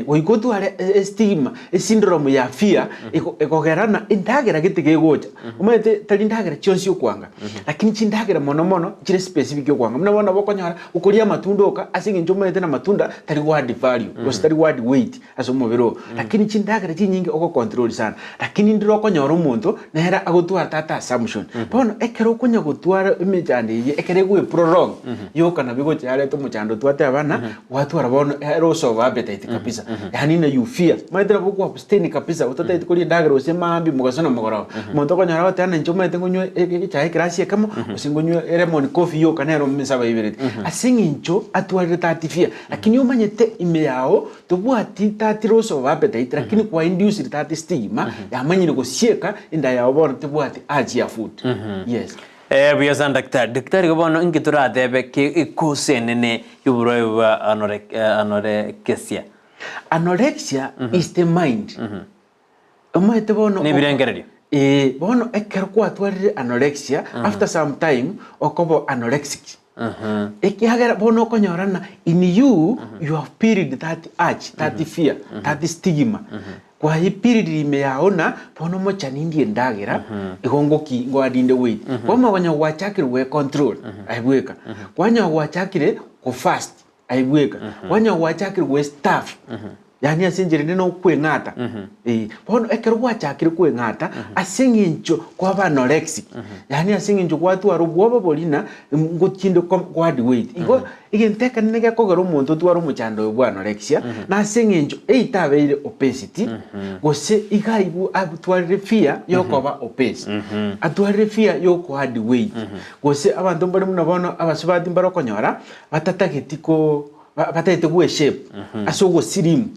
F: goika otware estigma, esyndrome ya fear, ekogera ng'a endagera gete gegocha. Omanyete tari ndagera chionsi okwanga, lakini chindagera mono mono chire specific okwanga. Buna bono nabo okonyora okoria amatunda oka ase eng'encho omanyete na amatunda tari go add value gose tari go add weight ase omobere oo. Lakini chindagera chinyinge ogocontrol sana. Lakini ndire okonyora omonto nere agotwara tata assumption. Bono ekero okonya gotwara emechando eye ekero egoeprolong yoka nabo egocha yareta omochando twateba ng'a gwatwara bono loss of appetite kabisa yaani na you fear omanyete nabo okwa abstain kabisa otatagete koria endagera gose maambia mogaso na mogoroba omonto okonyora agoteba ng'a inche omanyete ngonywe echae ekerasi ekemo gose ngonywe elemon coffee yoka nero emisaba iberete ase eng'encho atwarire that fear lakini omanyete ime yago tobwati that loss of appetite lakini kwa induced that stigma yamanyire gosieka enda yago bono tebwati urge ya food yes.
A: Ee, buya sana daktari. Daktari igo bono inki toratebe ki ecause enene y'oborwaire bwa anorexia?
F: Anorexia is the mind. Omanyete bono
A: Nebirengererio.
F: Ee, bono ekero kwatwarire anorexia after some time okoba anorexic. Ekiagera bono okonyora ng'a in you, you have built that urge, that fear, that stigma. Kwayepiririe ime yao na bono mochani ndie endagera, igo ngoki ngoadinde weight. Kwamanya konya gwachakire gwecontrol aye bweka. Kwanya gwachakire gofast aye bweka. Kwanya gwachakire gwestarve yaani ase enchera ende nokweng'ata eh. Bono ekero gwachakire kweng'ata ase eng'encho kwaba anorexic yaani ase eng'encho gwatwara obwoba boria na ngochinde koadd weight. Igo Egento ekenene gekogera omonto otware omochando oyo bw'anorexia nase eng'encho either abeire obesity gose iga aigwe atwarire fear yokoba obese, atwarire fear yoko add weight, gose abanto mbare buna bono abasubati mbare okonyora batatageti ko batagete goeshape ase ogosirimu.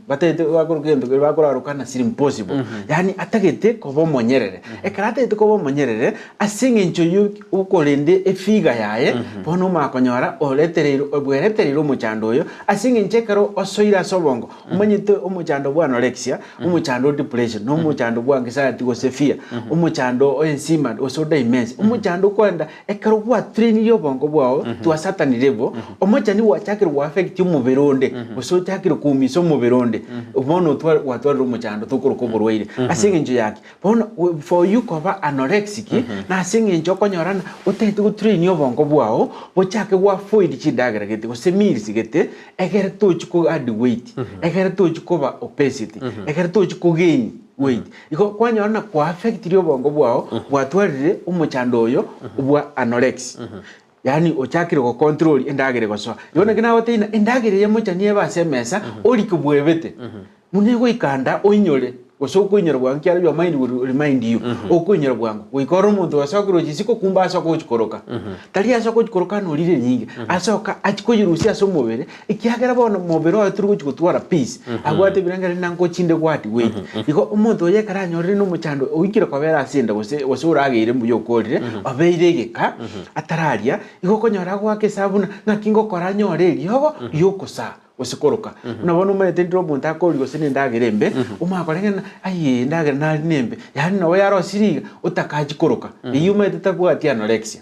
F: Batagete bakoroka egento keria bakoraroka na slim possible. Yaani atagete koba omonyerere. Ekero atagete koba omonyerere, ase eng'encho yo okorenda efiga yaye, bono omanye konyora oretereire bweretereire omochando oyo, ase eng'encho ekero osoire ase obongo, omanyete omochando bwa anorexia, omochando o depression, na omochando bwa anxiety gose fear, omochando o ensima gose o dementia, omochando okoenda Ekero gwatrainirie obongo bwao to a certain level, omochani gwachakire goaffect omobere onde, gose ochakire koumisa omobere onde, bono otwa gwatwarire omochando tokoroka oborwaire. Ase eng'encho ya ki? Bono for you koba anorexic, nase eng'encho okonyora ng'a otagete gotrainia obongo bwao, bochake goavoid chindagera gete gose meals gete, egere tochi ko add weight, egere tochi koba obesity, egere tochi kogain weight. Igo kwanyora na koaffectirie obongo bwao, bwatwarire omochando oyo bwa anorexia. Yaani ochakire gocontrol endagera egosoa. Igo naki nagotebia ng'a endagera eye mochani ebe ase emesa, orike bwebete. Buna egoika nda oinyore, gose okoinyora bwango ekiagera your mind will remind you, okoinyora bwango. Goika ore omonto osokire gochia isiko kumbe asoke gochia koroka. Tari asoke gochia koroka ng'a orire enyinge, asoka achie koyerusia ase omobere, Ekiagera bono mobere oye tori gochia gotwara peace, abwate ebirengererio na ngochinde gwati weight. Igo omonto oyo ekero anyorire na omochando oikire kobera ase enda gose gose orageire mbuya okorire, obeire egeka, atararia, igo okonyora agoaka esabu buna ng'aki ngokora nyore eriogo riokosaa gose koroka. Buna bono omanyete ndire omonto akoria gose na endagera embe, omanye koreng'ana ng'a ayee endagera nari nembe, yaani nabo yarosirie iga, otakachi koroka. Eyio omanyete tabwati anorexia.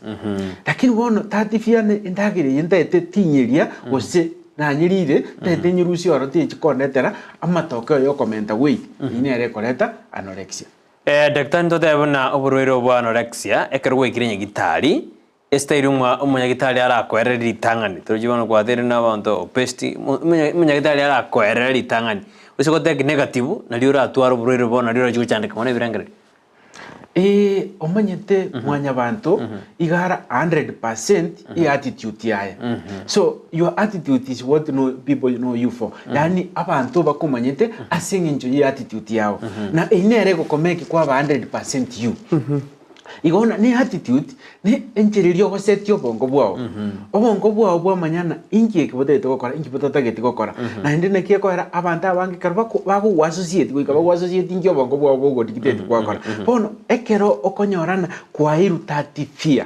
F: Lakini bono tatifiana endagera eye ntaete tinyeria gose nanyerire ntaete nyerusie oro tichi kondetera amatokeo ya okomenta weight eyio nere ekoreta anorexia.
A: Daktari ntotebe buna oborwaire obo bwa anorexia ekero gwaikire nyagitari esitairi omwa omonyagitari arakoerere ritang'ani torochi bono kwateire na abanto obesity omonyagitari arakoerere ritang'ani gose gotake negative nario oratware oborwaire bono nario orachie gochandeka mono ebirengererio.
F: Ee, omanyete mwanyabanto iga ara 100% e attitude yaye. So your attitude is what know, people know you for. Yaani abanto bakomanyete ase eng'encho ye attitude yao. Na eyio nere egokomeki kwaba 100% you. Igo bono ne attitude ne enchera eria ogosetia obongo bwao. Obongo bwao bwamanya ng'a inki eke botagete gokora, inki botatageti gokora. Naende naki ekoera abanto abange ekero bako bagogoassociate goika bagoassociate inki obongo bwao bogodictate gwakora. Bono ekero okonyora ng'a kwairwe that fear,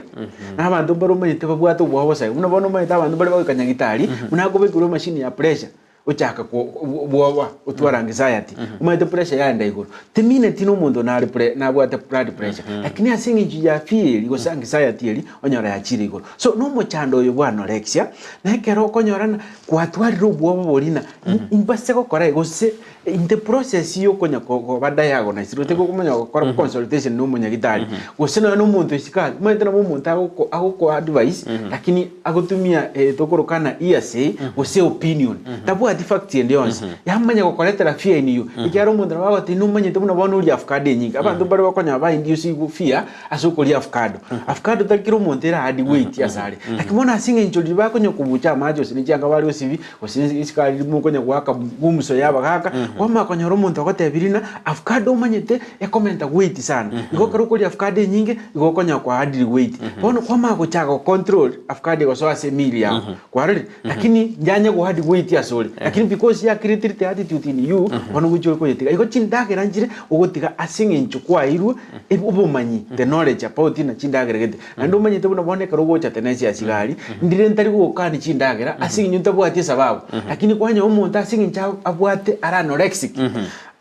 F: na abanto mbare omanyete babwate obwoba bosa iga. Buna bono omanyete abanto mbare bagoika nyagitari, buna akobekerwa emachine ya pressure, ochaka bwoba otwara anxiety omanyete pressure yaenda igoro temineti na omonto nare pre nabwate blood pressure lakini ase eng'encho ya fear eria gose anxiety eria onyora yachire igoro so na omochando oyo bwa anorexia na ekero okonyora ng'a kwatwarire obwoba boria ng'a imbase gokora gose in the process ya okonya koba diagnosed gose okonya gokora consultation na omonyagitari gose nonya na omonto isiko aria omanyete nabo omonto agoko agoko advise lakini agotumia tokoroka ng'a hearsay gose opinion tabwati facts ende yonsi yamanya gokoretera fear in you ekiagera omonto nabo agotebia nomanyete buna bono orie avocado enyinge abanto mbare bakonyora ba induce fear ase okoria avocado. Avocado tari kera omonto era add weight ase are lakini bono ase eng'encho riria bakonya kobucha amache gose ne chianga bare gosibi gose esukari riria mokonya goaka gumso ya abagaka kwamanya konyora omonto agotebirie ng'a avocado omanyete ekomenta weight sana igo ekero okoria avocado enyinge igo okonyora kwa addiri weight. Bono kwamanya gochaka go control avocado egosoa ase emeal yago kwarorire lakini yanya go add weight asore lakini because ya created the attitude in you bono gochia ore koyetiga. Igo chindagera nchire ogotiga ase eng'encho kwaeirwe obomanyi the knowledge about ng'a chindagera gete. Naende omanyete buna bono ekero ogocha tenensi ya sigari ndire ntari gogokani chindagera ase eng'encho ntabwati esababu lakini kwanyora omonto ase eng'encho abwate are anorexic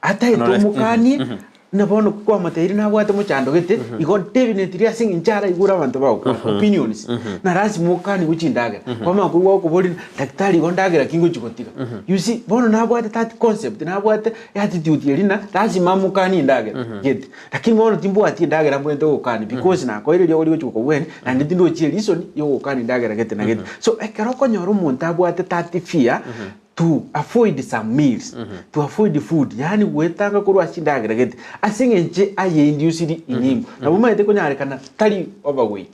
F: ataete omokanie Buna bono kwamotebirie nabwate mochando gete, igo definitely ase eng'encho araigure abanto bagokwana, opinions, na lazima okanigwe chindagera. Kwamanya koigwa agokoboria ng'a daktari igo ndagera ki ngochia gotiga? You see, bono nabwate that concept, nabwate attitude eria ng'a lazima amokanie endagera gete. Lakini bono timbwati endagera mbwenerete gokania because nakoeire eriogo rigochia gokobwenia, naende tindochi ereason ya ogokania endagera gete na gete. So ekero okonyora omonto abwate that fear, To avoid some meals, to avoid food, yaani gwetanga korwa ase chindagera gete, ase eng'encho aye induced in him. Nabo omanyete konyarekana tari overweight,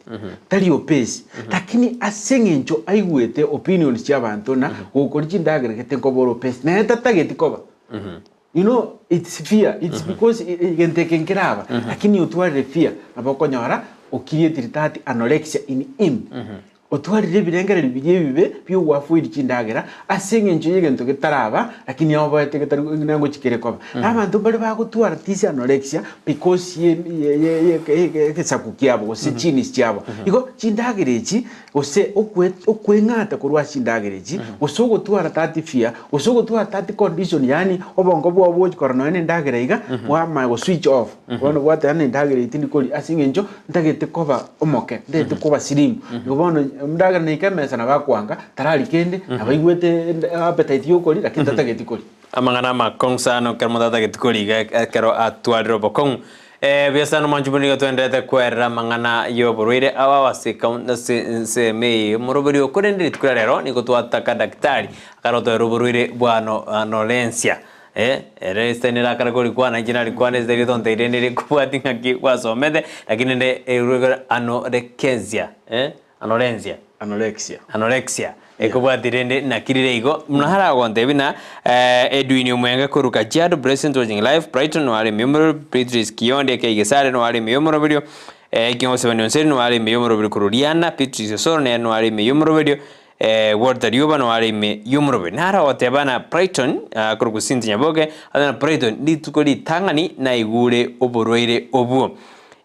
F: tari obese, lakini ase eng'encho aigwete opinions chia abanto na gokoria chindagera gete nkoba ore obese, nere tatageti koba. You know, it's fear, it's because egento eke nkeraba, lakini otwarire fear, nabo okonyora o creatire that anorexia in him. Otwarire ebirengererio biria ebibe bi'ogwafoiri chindagera ase engencho y'egento getaraba, lakini oboete getari nengochi kere koba. Na abanto mbare bagotwara this anorexia because ye ye ye egesaku kiabo gose genes chiabo. Igo chindagera echi gose okwe okweng'ata korwa ase chindagera echi, gose ogotwara that fear, gose ogotwara that condition yaani obongo bwao bogochi korora nonya na endagera iga, bwamanya go switch off. Bono bwateba ng'a endagera eye tindi koria ase eng'encho ntagete koba omoke, ntagete koba slim. Igo bono endagera neike emesa nabo akoanga, tarari kende, nabo aigwete appetite ya okoria lakini tatageti koria.
A: Amang'ana amakong'u sana ekero omonto atageti koria iga ekero atwarire obokong'u. Buya sana omwanchi buna nigo twenderete kwerera amang'ana ya oborwaire ao ase ase ensemo eye omoroberi oyo korende rituko ria rero nigo twataka daktari akarotoera oborwaire bwa anorensia. Eh, ere esitari nere akare korikwana, inche narikwana esitari etonto eria nere ekobwati ng'aki gwasomete, lakini rende erwe anorekezia, eh, anorenzia.
F: Anorexia.
A: Anorexia, ekobwati rende naki rire igo, buna haragontebia buna Edwin Omwenga korwa Kajiado, Blessings Watching Live, Brighton noare ime y'omorero, Beatrice Kiondi aka Igesare noare ime y'omoroberio, Ekeng'osebani Onseri noare ime y'omoroberio korwa Riana, Beatrice Osoro nere noare ime y'omoroberio, Walter Rioba noyo are ime y'omoroberi, naro agoteba na Brighton, akorokwa Cynthia Nyaboke, agoteba na Brighton rituko ritang'ani naigure oborwaire obwo.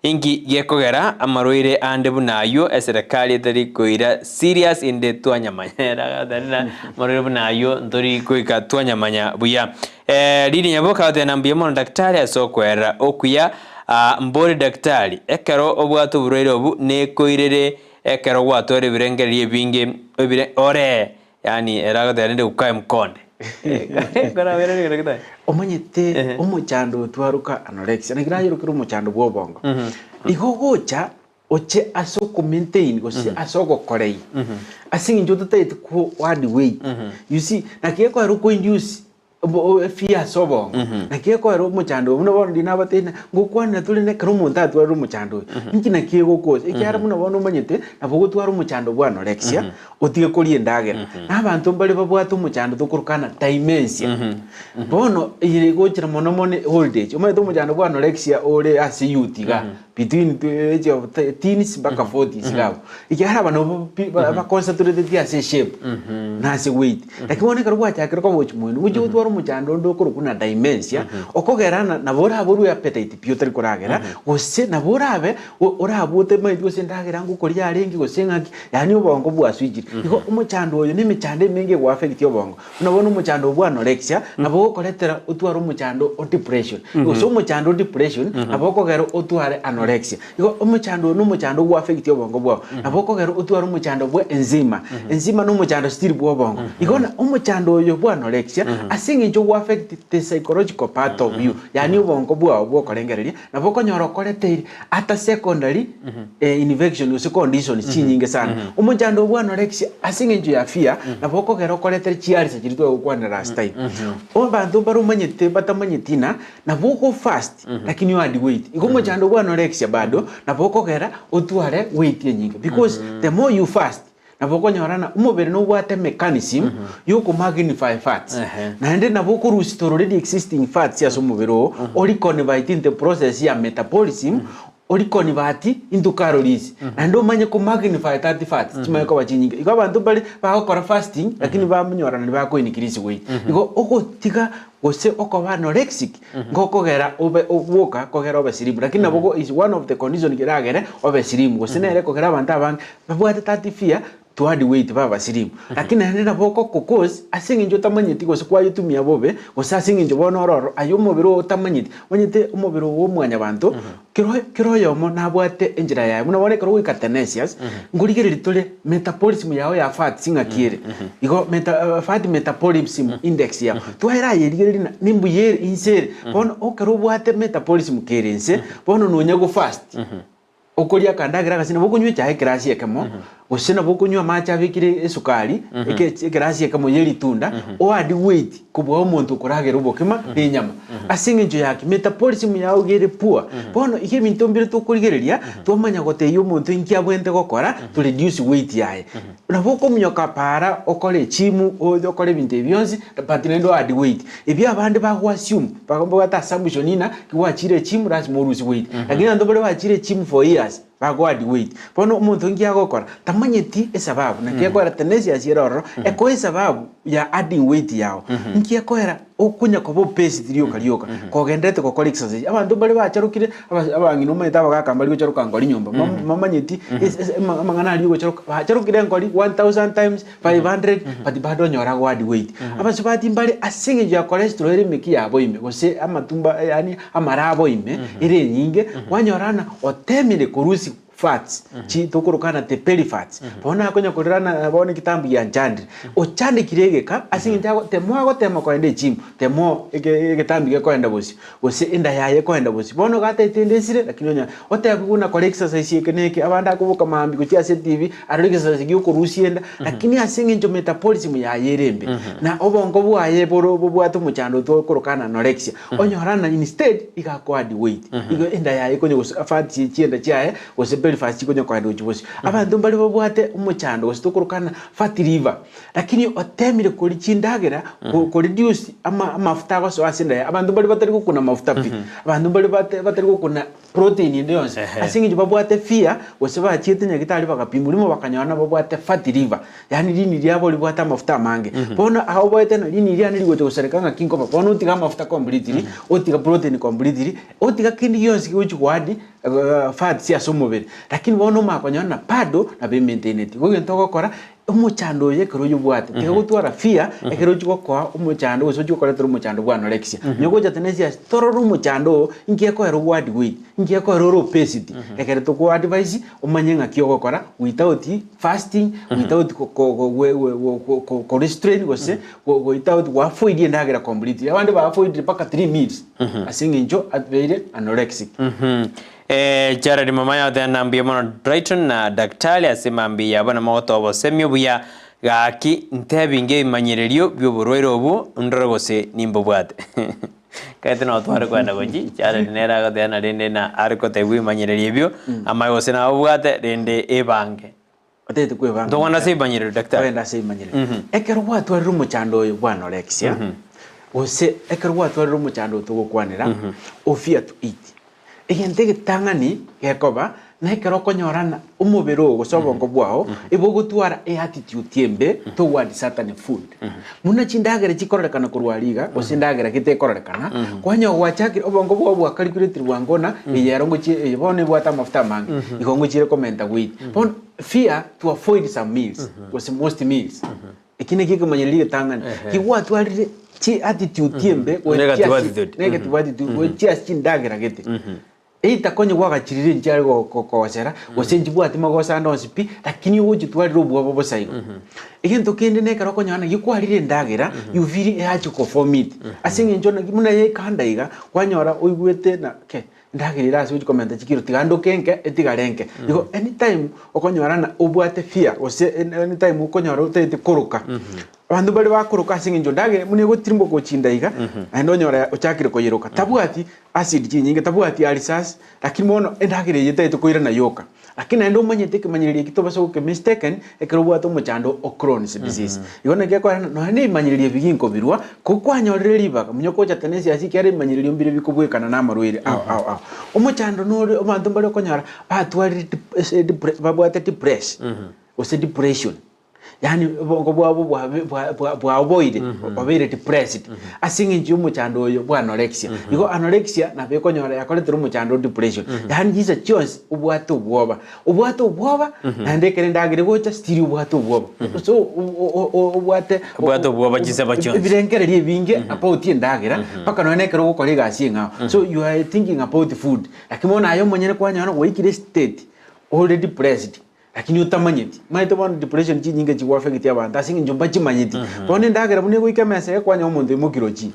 A: Inki gekogera amarwaire ande buna ayio eserekari etari koira serious inde twanyamanya? Ere agoteba buna amarwaire buna ayio ntori goika twanyamanya buya. Lydia Nyaboke agoteba na mbuya mono daktari ase okoerera okuya, mbori daktari, ekero obwate oborwaire obu nekoirere Ekero gwatwara ebirengererio ebinge ebire ore yaani ere agoteba rende ukae mkonde.
F: Omanyete omochando oyo twaroka anorexia naki nayorokire omochando bwa obongo. Igo ogocha oche ase oko maintain gose ase ogokorei ase eng'encho otataeti ko add weight you see naki gekoera oko induce. Efear ase obongo, naki ekoera omochando oyo, buna bono riria nabatebi ng'a ngokwanera tore na ekero omonto atwarire omochando oyo, inki naki egokosa? Ekiagera buna bono omanyete, nabo ogotwara omochando bwa anorexia, otige koria endagera. Na abanto mbare babwate omochando tokorokana dementia. Bono eye egochera mono mono old age, omanyete omochando bwa anorexia ore ase youth igaa, between the age of teens mpaka forties iga abwo, ekiagera aba nabo pi baconcentratetie ase eshape na ase weight. Lakini bono ekero gwachakire koba gochia moino, gochia gotwara omochando onde okorokwa na dementia, okogera ng'a nabo oraborwe appetite pi otari koragera, gose nabo orabe orabwo otamanyeti gose endagera ngokoria yarenge gose ng'aki, yaani obongo bwaswichire. Igo omochando oyo na emechando emenge egoaffecti obongo. Buna bono omochando bwa anorexia, nabo ogokoretera otware omochando o depression, gose omochando o depression nabo okogera otware anorexia. Igo omochando oyo nomochando ogoaffecti obongo bwao, nabo okogera otware omochando bwa enzima, enzima nomochando still bwa obongo. Igo na omochando oyo bwa anorexia, ase eng'encho ogoaffect the psychological part of you, yaani obongo bwao bwokorengereria, nabo okonyora okoreteire ata secondary infection gose conditions chinyinge sana. Omochando bwa anorexia ase eng'encho ya fear, nabo okogera okoretere chiulcer chiria twagokwanera last time. Abanto mbare omanyete batamanyeti ng'a nabo ogo fast lakini oadd weight. Igo omochando bwa anorexia bado nabo okogera otware weight enyinge because the more you fast Nabo okonyora ng'a omobere nobwate mechanism yokomagnify fats, naende nabo okorusia already existing fats ase omobere oo, oriconvert into process ya metabolism, oriconvert into calories, naende omanye komagnify that fats chimanye koba chinyinge. Igo abanto mbare bagokora fasting lakini bamonyora naende bako increase weight. Igo ogotiga gose okoba anorexic ngokogera obe gwoka kogera obe slim, lakini nabo is one of the condition keragere obe slim, gose nere ekogera abanto abange Babwate that fear to add weight babe abasirimu. Lakini naende nabo okokocause ase eng'encho otamanyeti gose kwayetumia bobe, gose ase eng'encho bono ore ororo aye omobere oo otamanyeti. Omanyete omobere oo bwa omwanyabanto, kero kera oyomo nabwate enchera yaye. Buna bono ekero ogoika tenacious, nkorigereria tore metabolism yago ya fats ng'aki ere. Igo meta fat metabolism index yago, twaerayerigereria ng'a nimbuya ere inse ere. Bono ekero obwate metabolism kere inse, bono nonya go fast. Okoria akandagera agase nabo okonywa echae ekerasi ekemo, gose nabo okonywa amache abekire esukari eke ekerasi ekemo ye ritunda, o add weight kobua omonto okoragera obokima na enyama. Ase eng'encho ya ki? Metabolism yao iga ere poor. Bono iga ebinto mbire tokorigereria, twamanya gotebia omonto inki abwenerete gokora to reduce weight yaye. Nabo okominyoka para okore echimu, oche okore ebinto ebi bionsi, but naende o add weight. Ebi abande bago assume, babwate assumption ng'a ki gwachire echimu lasima orusie weight. Lakini abanto baria bachire echimu for years, bago add weight. Bono omonto nki agokora? Tamanyeti esababu, naki ekoera tenacious ere ororo, ekoe esababu ya adding weight yago. Nki ekoera okonya koba obesity rioka rioka, kogendererete gokora exercise. Abanto mbare bacharokire, aba abang'ina omanyete abagaka mbari gocharoka nkori nyomba, mamanyeti amang'ana aria ogocharoka, bacharokire nkori 1000 times, 500 but bado onyore ago add weight. Abasubati mbare ase eng'encho ya cholesterol ere emeki yabo ime gose amatumbo yaani amara abo ime ere enyinge, kwanyora ng'a otemire korusia fats chi tokoroka ng'a the belly fats, bono akonya korera ng'a bono ekitambo gianchandire, ochandekire egeka ase eng'encho ago the more agotema kogenda echimu the more eke egetambi gekoenda bosio, gose enda yaye ekoenda bosio. Bono iga ataete enda esire lakini onya otebiwe buna kora exercise eke na eke, abande akoboka mambia gochia ase etibi arore exercise gia okorusia enda, lakini ase eng'encho metabolism yaye ere embe, na obongo bwaye boro bobwate omochando tokoroka ng'a anorexia, onyora ng'a instead iga ako add weight, igo enda yaye ekonya gose fats chienda chiaye gose belly fats chikonya koenda gochia bosio. Abanto mbare babwate omochando gose tokoroka ng'a fatty liver, lakini otemire koria chindagera ko koreduce ama amafuta agosoa ase enda yaye, abanto mbare batari gokuna mafuta pi, abanto mbare bate batari gokuna protein ende yonsi, ase eng'encho babwate fear gose bachiete nyagetari bagapimwa rimo bakanyora nababwate fatty liver, yaani rini riabo ribwate amafuta amange. Bono aoboete ng'a rini riane rigocha gosareka ng'aki nkoba, bono otiga amafuta completely, otiga protein completely, otiga kende gionsi kegochi goadd fats ase omobere, lakini bono omanye konyora ng'a bado nabo emaintaineti. Igo egento ogokora, omochando oyo ekero oyobwate, tiga gotwara fear, ekero ochia gokoa omochando gose ochia gokoretera omochando bwa anorexia. Onye gocha tenensi ase torore omochando oo, inki ekoera ogo add weight, inki ekoera ore obesity, ekero toko advise omanye ng'aki ogokora without fasting, without ko ko ko ko ko restrain gose without goavoid endagera completely. Abande ba avoidire mpaka three meals ase eng'encho abeire anorexic.
A: Jared Momanya oteba na mbuya mono Brighton na Daktari ase mambia yabo na mogotoa obosemi obuya. Gaki ntebinge ebimanyererio bi'oborwaire obwo, ndore gose nimbobwate. Kaete nabo tware kogenda gochia, Jared nere agoteba na rende na are kotebwa ebimanyererio ebio, amaye gose nabobwate rende ebange.
F: Otagete kwebanga
A: Ntogenda ase ebimanyererio daktari.
F: Togenda ase ebimanyererio. Ekero gwatwarire omochando oyo bwa anorexia, gose ekero gwatwarire omochando oyo togokwanera, o fear to eat. Egento egetang'ani gekoba, na ekero okonyora ng'a omobere oo gose obongo bwao ebogotwara eattitude embe toward certain food. Buna chindagera chikororekana korwa aria iga, gose endagera gete ekororekana, kwanyora gwachakire obongo bwao bwacalculatire bwango ng'a eye ero ngochie eye bono ebwate amafuta amange, igo ngochiire komenta weight. Bono fear to avoid some meals gose most meals. Eki nakio ekemanyererio egetang'ani, kigwatwarire chi attitude embe gochia
A: Negative
F: ase-
A: attitude.
F: negative attitude gochia ase chindagera gete. Either konye gwagachirire inche are gokogosera, gose nchibwati magoso ande onsi pi, lakini ogochitwarera obwoba bosa igo. Egento kende na ekero okonyora naki kwarire endagera, you feel eache kofomit. Ase eng'encho naki buna yaikanda iga, kwanyora oigwete na ke, endagera ere ase ochi komenta chikiro tiga ndoke enke etigare enke. Igo anytime okonyora ng'a obwate fear gose anytime okonyora otagete koroka, abanto mbare bakoroka ase eng'encho endagera buna egotirimboka gochinda iga, naende onyora ochakire koyeroka. Tabwati acid chinyinge, tabwati ulcers, lakini bono endagera eye etagete koirana yoka. Lakini naende omanyete ekemanyererio eki tobasa goke mistaken ekero obwate omochando o Crohn's disease. Igo naki ekogera ng'a nonya na ebimanyererio ebi ginkobirwa, ko kwanyorire ribaga, monye gocha tenensi ase ekiagera ebimanyererio mbire bikobwekana na amarwaire ao ao ao. Omochando nore abanto mbare okonyora batwarire dep ase depre babwate depress gose depression. Yaani obongo bwabo bwabe bwa bwa bwaoboire, obeire depressed ase eng'encho ya omochando oyo bwa anorexia. Igo anorexia nabo ekonyora yakoretire omochando o depression. Yaani chinsa chionsi obwate obwoba, obwate obwoba naende ekero endagera egocha still obwate obwoba. So o- o- o- obwate
A: Obwate obwoba chinsa chionsi.
F: ebirengererio ebinge about endagera mpaka nonya na ekero ogokora egasi eng'ao. So you are thinking about food. Lakini bono aye omonyene kwanyora gwaikire estate ore depressed. Lakini otamanyeti. Omanyete bono depression chinyinge chigoaffect abanto ase eng'encho mbachimanyeti. Bono endagera buna egoika emesa iga kwanyora omonto oimokire ochire.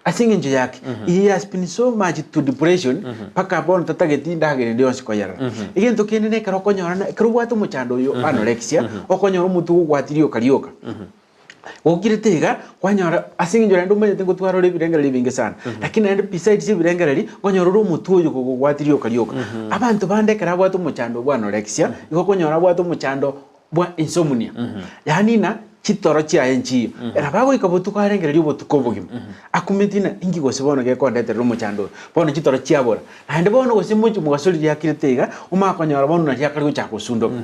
F: Ase eng'encho yake, he has been so much to depression mpaka bono tatageti endagera ende yonsi koyerora. Egento kende na ekero okonyora na ekero obwate omochando oyo anorexia, okonyora omotwe ogogwati rioka rioka. Gokirete iga, kwanyora ase eng'encho naende omanyete ngotwara ore ebirengererio ebinge sana, lakini naende besides ebirengererio, nkonyora ore omotwe oyo kogogwati rioka rioka. Abanto bande ekero abwate omochando bwa anorexia, igo okonyora abwate omochando bwa insomnia, yaani ng'a chitoro chiaye nchiyo. Nabo agoika botuko arengererie obotuko obogima, akumeti ng'a inki gose bono gekondeterera omochando oyo, bono chitoro chiabora. Naende bono gose mochie mogaso riria akirete iga, omanye konyora bono nario akare gochaka gosundoka.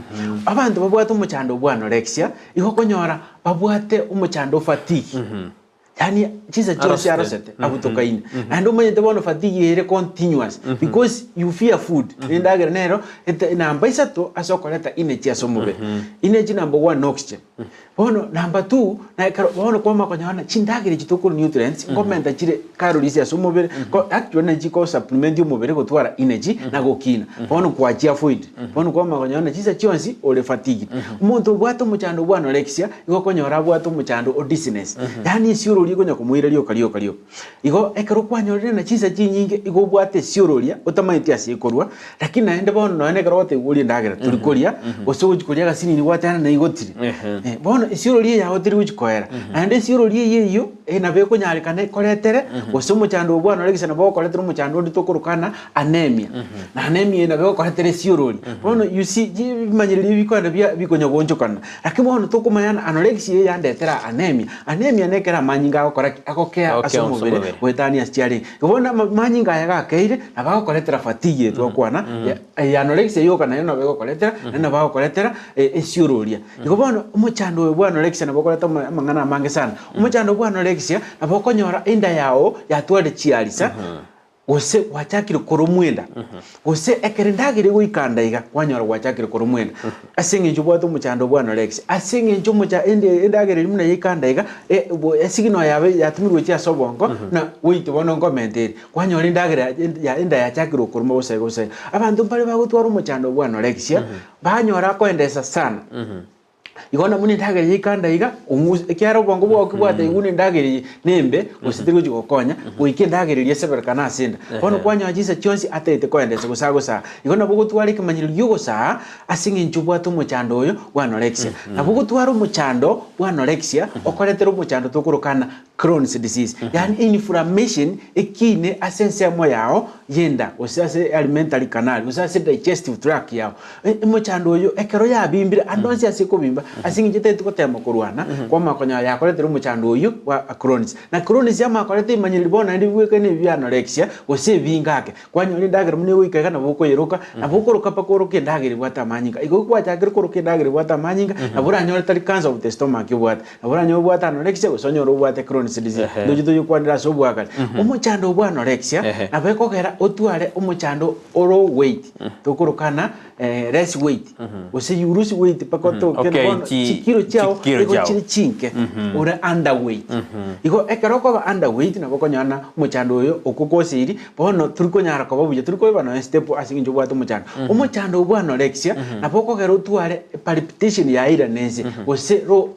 F: Abanto babwate omochando bwa anorexia, Igo okonyora babwate omochando o fatigue, yaani chinsa chionsi
A: Arosete.
F: arosete abutokaine. Naende omanyete bono fatigue ere continuous because you fear food, endagera nero ete namba isato ase okoreta energy ase omobere. Energy number one oxygen. Bono number two, na ekero bono kwamanya konyora ng'a chindagera echi tokorwa nutrients, nkomenta chire calories ase omobere, ko actually nachi chiko supplement omobere gotwara energy na gokina. Bono kwachi avoid. Bono kwamanya konyora ng'a chinsa chionsi ore fatigued. Omonto obwate omochando bwa anorexia, igo okonyora abwate omochando o dizziness, yaani esiororia ekonya komoira rioka rioka rioka. Igo ekero kwanyorire ng'a chinsa chinyinge igo obwate esiororia otamanyeti ase ekorwa, lakini naende bono nonya na ekero ogotebiwa orie endagera tori koria, gose ogochi koria agasinini gwateba ng'a naigotire. Bono esiororia yago teri gochi koera, naende esiororia eyio eyio nabo ekonyarekana ekoretere, gose omochando oyo bwa anorexia nabo ogokoretera omochando onde tokoroka ng'a anemia. Na anemia eye nabo egokoretera esiorori. Bono you see, ebimanyererio ebi bikoenda bia bikonya goonchokana. Lakini bono tokomanya ng'a anorexia eye yandetera anemia. Anemia nekero amanyinga agokora ki? Agokea ase
A: Agokea ase
F: omobere
A: omobere.
F: goetania ase chiarenge. Igo bono ama amanyinga aya gakeire, nabo agokoretera fatigue eye twakwana, ya ya anorexia yoka nayo nabo egokoretera, naende nabo agokoretera esiororia. Igo bono omochando oyo bwa anorexia nabo okoreta ama amang'ana amange sana. Omochando bwa anorexia, nabo okonyora enda yago yatwarire chiarisa. Gose gwachakire koromwa enda, gose ekero endagera egoika nda iga, kwanyora gwachakire koromwa enda, ase eng'encho obwate omochando bwa anorexia, ase eng'encho omocha ende endagera eria buna yaika nda iga, e bo esignal yabe yatumirwe gochia ase obongo, na goita bono nkomenta ere, kwanyora endagera ya enda yachakire okoroma bosa iga bosa iga. Abanto mbare bagotwara omochando bwa anorexia, banyora akoendesa sana. Igo buna endagera eye ikanda iga, ong'use ekiagera obongo bwao kibwate buna endagera eye nembe, gose teri gochi gokonya, goika endagera eria eseberekane ase enda. Bono kwanyora chinsa chionsi ataete koendesa gose agosaa. Igo nabo ogotwara ekemanyererio giogosaa ase eng'encho obwate omochando oyo bwa anorexia. Nabo ogotwara omochando bwa anorexia, okoretera omochando tokorokana Crohn's disease, yaani inflammation ekiine ase ensemo yao y'enda gose ase alimentary canal gose ase digestive tract yao. Omochando oyo ekero yabimbire ande onsi ase ekobimba ase eng'encho etagete gotema korwana kwamanya konyora yakoretire omochando oyio bwa Crohn's. Na Crohn's yamanya koreta ebimanyereri bono naende bibwekaine ebi bia anorexia gose ebinge ake. Kwanyora endagera buna egoika iga nabo okoyeroka, nabo okoroka mpaka oroke endagera ebwate amanyinga. Igo gwachakire koroka endagera ebwate amanyinga, nabo oranyore tari cancer of the stomach obwate, nabo oranyore obwate anorexia gose onyore obwate Crohn's disease. Ndoche toyokwanera ase obwagare. Omochando bwa anorexia nabo ekogera otware omochando ore weight, tokorokana less weight, gose you lose weight mpaka otoke
A: Okay,
F: bono chikiro chiao
A: chikiro
F: nigo
A: chiao.
F: chire chinke, ore underweight. Igo ekero okoba underweight nabo okonyora ng'a omochando oyo okogoseiri Bono tori konyara koba buya, tori koeba nonya step ase eng'encho obwate omochando. Omochando bwa anorexia nabo okogera otware palpitation ya ira na ense, gose ro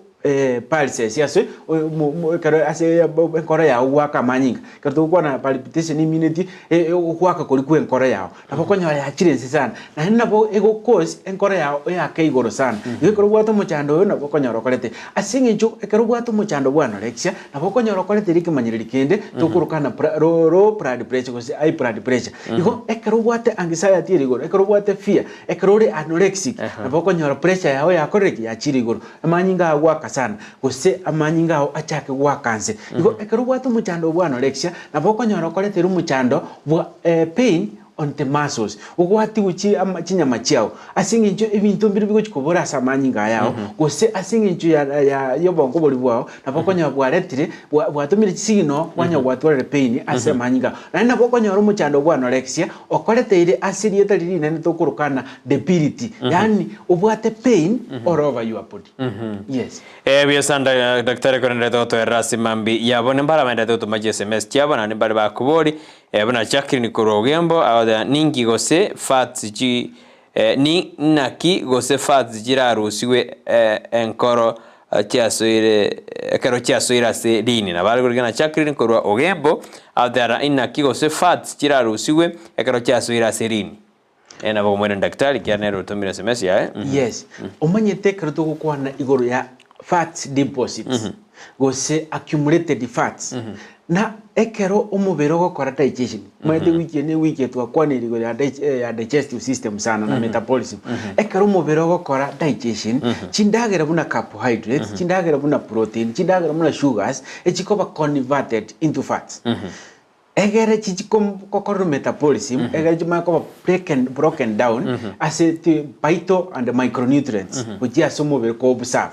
F: pulses ase ekero ase enkoro yao goaka amanyinga. Ekero togokwana palpitation emineti ogoaka koria kwa enkoro yao, nabo okonyora yachire inse sana. Naende nabo ego cause enkoro yao eake igoro sana. Igo ekero obwate omochando oyo nabo okonyora okorete. Ase eng'encho ekero obwate omochando bwa anorexia, Nabo okonyora okoreteire ekemanyererio kende tokoroka na low blood pressure gose high blood pressure. Igo ekero obwate anxiety ere igoro, ekero obwate fear, ekero ore anorexic, nabo okonyora pressure yao yakorire ki? Yachire igoro. Amanyinga ao goaka sana, gose amanyinga ao achake goaka nse. Igo ekero obwate omochando bwa anorexia, nabo okonyora okoreteire omochando bwa pain on the muscles, ogwatigwe chi ama chinyama chiao, ase eng'encho ebinto mbire bigochi kobora ase amanyinga aya ao, gose ase eng'encho ya ya y'obongo boria bwao, nabo okonyora bwaretire bwa bwatomire chisignal kwanyora gwatwarire pain ase amanyinga ao. Naende nabo okonyora omochando bwa anorexia, okoreteire ase erieta riria rinene tokorokana debility, yaani obwate pain all over your body. Yes.
A: Eeh buya sana daktari korenderete gotoerera ase mambia yabo, nimbare abaenderete gotoma chi sms chiabo naende mbare bakobori Buna Jacqueline korwa Ogembo agoteba, Ninki gose fats chi ni naki gose fats chirarusigwe enkoro chiasoire ekero chiasoire ase rini. Nabo are korikana Jacqueline korwa Ogembo agoteba inaki gose fats chirarusigwe ekero chiasoire ase rini. Nabo okomoira daktari ekiagera nere otomire sms yaye.
F: Yes, omanyete ekero togokwana igoro ya fats deposits gose accumulated fats na ekero omobere ogokora digestion omanyete wiki eye ne ewiki eye twakwanire igoro ya ya digestive system sana na metabolism ekero omobere ogokora digestion chindagera buna carbohydrates chindagera buna protein chindagera buna sugars echikoba converted into fats. Egere chichi gokorerwa metabolism, egere chimanye koba breaken, broken down ase ti vital and micronutrients gochia ase omobere ko observe.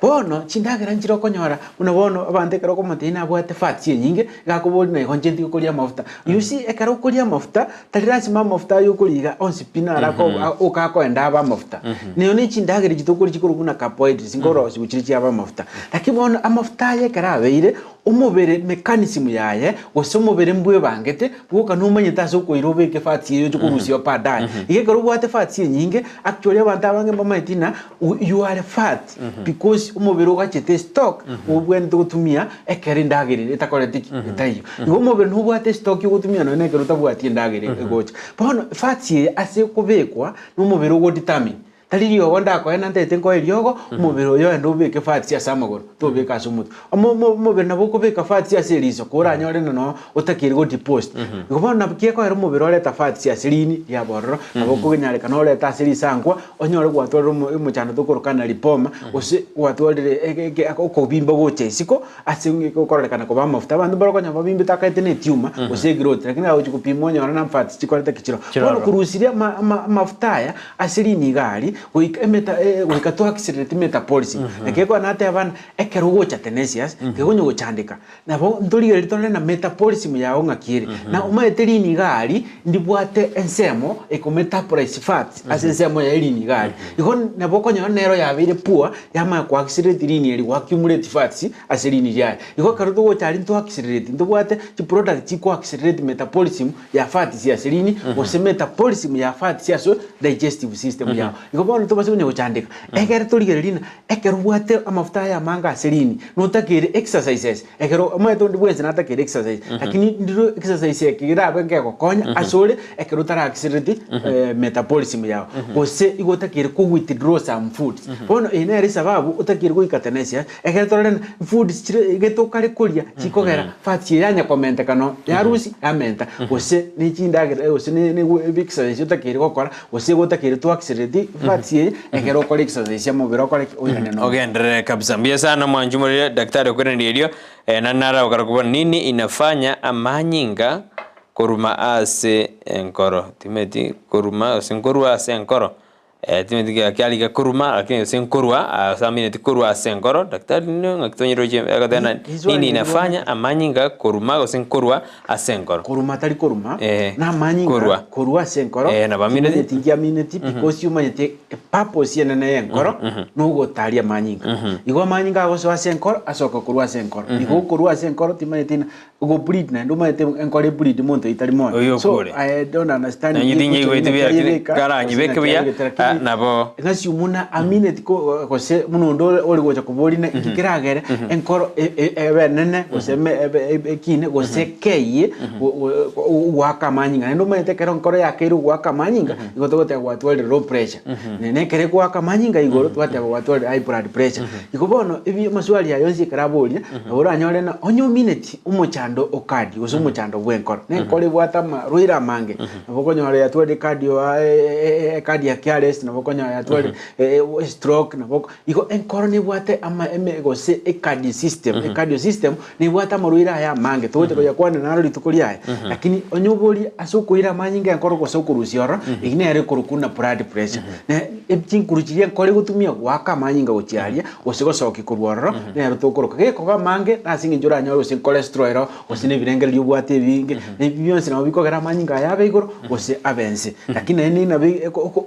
F: Bono chindagera nchire okonyora buna bono abanto ekero okomotebia nabwate fats enyinge, iga akoboria na igo inche ntige koria amafuta. You see ekero okoria amafuta, tari lasima amafuta aya okoria iga onsi pi naro ako oka akoenda abe amafuta. Nonya ne chindagera echi tokoria chikorwa buna carbohydrates nkorosiwa chire chiaba amafuta. Lakini bono amafuta aya ekero abeire, Omobere mechanism yaye, gose omobere mbwebangete, bwoka nomanyete ase okoira obeke fats eye oche korusia baadaye. Iga ekero obwate fats enyinge, actually abanto abange mbamanyeti ng'a you are fat because omobere ogachete estock obwenerete gotumia ekero endagera ere etakoreti ki? Etaiyo. Igo omobere nobwate estock ogotumia nonye na ekero otabwati endagera egocha. Bono fats eye ase ekobekwa, na omobere ogo determine. Tari riogo ndakoe na ntaete nkoe eriogo, omobere oyo oende obeke fats ase amagoro, tobeka ase omotwe. Omo- omo- Omobere nabo okobeka fats ase eriso, koranyore ng'a noo otakeire go deposit. Igo bono nabo ki ekoera omobere oreta fats ase riini riaba ororo, nabo okonyarekana orete ase risankwa, onyore gwatwarire omo- omochando tokorokana lipoma, gose gwatwarire ege- ege okobimba gocha isiko, ase okororekana koba amafuta. Abanto mbare okonyora babimbete akaete na etiuma, gose egrowth, lakini agochi gopima onyore na fats chikorete ki chiroo. Bono korusiria ama- ama- amafuta aya, Ase riniga aria, goika emeta goika to accelerate metabolism. Naki ekero nateba ng'a ekero ogocha tenacious, kegonya gochandeka. Nabo ntorigereria torore na metabolism yago ng'aki ere. Na omanyete riniga aria, ndibwate ensemo eko metabolize fats ase ensemo yaye riniga aria. Igo nabo okonyora nero yabeire poor, yamanya ko accelerate rini eri, go accumulate fats ase rini riaye. Igo ekero togocha aria nto accelerate, ntobwate chiproduct chiko accelerate metabolism ya fats ase rini, gose metabolism ya fats ase digestive system yao. Igo. Igo bono tobase konya gochandeka, ekere torigereria ng'a ekero obwate amafuta aya amange ase rini, notakeire exercises, ekero omanyete onde bwensi natakeire exercise, lakini ndiro exercise eke erabe ngegokonya asore ekero otara accelerate metabolism yago, gose igo otakeire ko withdraw some foods. Bono eye nere esababu otakeire goika tenesia, ekere torore ng'a foods chire egete okare koria chikogera fats eye yanya komenteka no yarusia yamenta, gose ne chindagera gose ne ne exercise otakeire gokora, Gose igo otakeire to accelerate fats eye ekero okore exercise ya mobere okore ki? Oirane nonya.
A: Ogenderere kabisa. Mbuya sana mwanchi morire daktari okwereneria erio eh, na nara okara kobua nini inafanya amanyinga koruma ase enkoro timeti koruma gose nkorwa ase enkoro eh, timeti gaki arike koruma lakini gose nkorwa ase amineti korwa ase enkoro daktari nini ng'aki tonyeroche egoteba
F: Ri- riswali
A: nini
F: riria
A: inafanya amanyinga koruma gose nkorwa Ase enkoro.
F: Koruma tari koruma,
A: Eh,
F: namanyinga
A: korwa.
F: korwa ase enkoro,
A: Eh, nabo amineti.
F: timanyeti nkiamineti because omanyete epurpose enene y'enkoro nogotaria amanyinga. Igo amanyinga agosoa ase enkoro asoka korwa ase enkoro. Igo okorwa ase enkoro timanyeti na go bleed naende omanyete enkoro e bleed monto oyo tari moyo.
A: Oyo
F: So
A: okure.
F: I don't understand
A: Nanyi
F: inki
A: tinyaigwete buya
F: naki
A: lakini
F: ayebeka, gose
A: karanyibeke
F: naki
A: buya
F: ayebete,
A: ah,
F: lakini
A: nabo
F: ng'asi omuna amineti ko gose buna onde ore ore gocha koboria ng'a inki keragere enkoro e- e- ebe enene gose eme ebe ebe ekine gose ekeyie go- go- goaka amanyinga naende omanyete ekero enkoro yakeire goaka amanyinga igo togoteba gwatwarire low pressure na na ekero egoaka amanyinga igoro twateba gwatwarire high blood pressure. Igo bono ebi amaswali aya yonsi ekero aboria nabo oranyore ng'a onye omineti omochando o cardio gose omochando bwa enkoro, na enkoro ebwate amarwaire amange, nabo okonyora yatwarire cardio cardiac arrest, nabo okonyora yatwarire stroke, nabo oko igo enkoro nebwate ama eme gose ecardio system, ecardio system nebwate amarwaire aya amange, togocha koyakwana naro rituko riaye, lakini onye oborie ase okoira amanyinga enkoro gose okorusia ororo, eyio nere ekorokwa buna blood pressure. Na chinkuru chiria enkoro egotumia goaka amanyinga gochia aria, gose gosokia korwa ororo, nero tokoroka. Gekoba amange, nase eng'encho oranyore gose cholesterol ero, gose na ebirengererio obwate ebinge, na ebi bionsi nabo bikogera amanyinga aya abe igoro, gose abe inse. Lakini naende nabo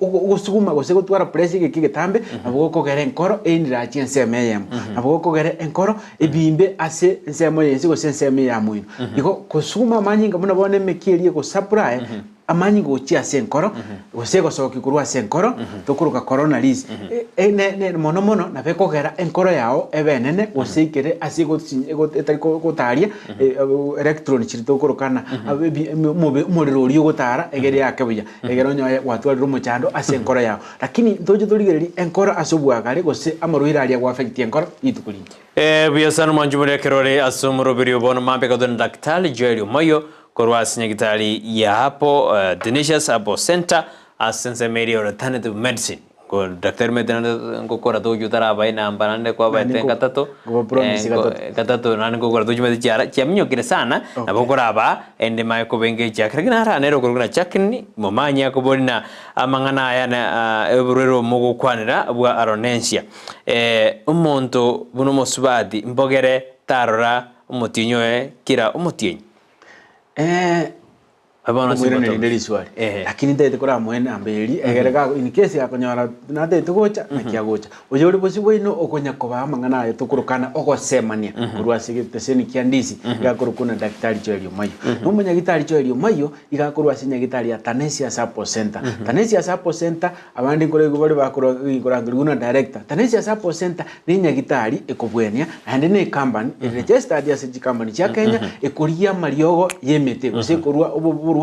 F: ogosuguma gose gotwara pressure egeka egetambe, nabo gokogera enkoro enirache ensemo eyemo. Nabo gokogera enkoro ebimbe ase ensemo ya inse gose ensemo ya moino. Igo kosuguma amanyinga buna bono emekia eria egosupply amanyinga gochia ase enkoro, gose egosokia korwa ase enkoro, tokoroka coronaries. E- ne- ne mono mono nabo ekogera enkoro yao ebe enene gose eikere ase egosi ego etari ko- gotaria electron chiria tokoroka ng'a abe ebi omobe omorero oria ogotara egere eake buya, egere onyore gwatwarire omochando ase enkoro yao. Lakini ntoche torigererie enkoro ase obwagare gose amarwaire aria agoaffectia enkoro rituko rinde.
A: Buya sana mwanchi more ekero ore ase omoroberi o bono mambia gatwe na Daktari Joel Omoyo korwa ase nyagitari ya Apple Tenacious Apple Center ase ensemo eria ya Alternative Medicine. Ngo Daktari omanyete naende ngokora togochia otarabae enamba naende kwabaete
F: Naende nko-
A: gatato
F: nkobapromise gatato.
A: gatato naende ngokora tochimanyete chiara chiaminyokire sana nabo okoraba ende mae koba enga echiake lakini naro nere okorokwa na Jacqueline Momanyi akobori na amang'ana aya na oborwaire obo mogokwanera bwa Aronencia. Omonto buna omosubati mbogere tarora omotienyi oye kera omotienyi. Bono ase
F: Omoirane
A: omotobe.
F: rinde riswali
A: Ehe.
F: lakini ntaete koramoe enamba eria egere ga in case gakonyora nataete gocha naki agocha. Oyo ore bosio bwaino okonya kobaa amang'ana aye tokorokana ogosemania korwa ase egeteseni kia ndisi iga akorokwa na Daktari Joel Omayio. Na omonyagitari Joel Omayio iga akorwa ase nyagitari ya Tanesia Support Center. Tanesia Support Center abande nkoraigwe bare bakorwa korangerigwa buna director. Tanesia Support Center ne nyagitari ekobwenia naende ne ecompany ere registered ase chicompany chia Kenya ekorigia amariogo y'emete gose ekorwa oborwaria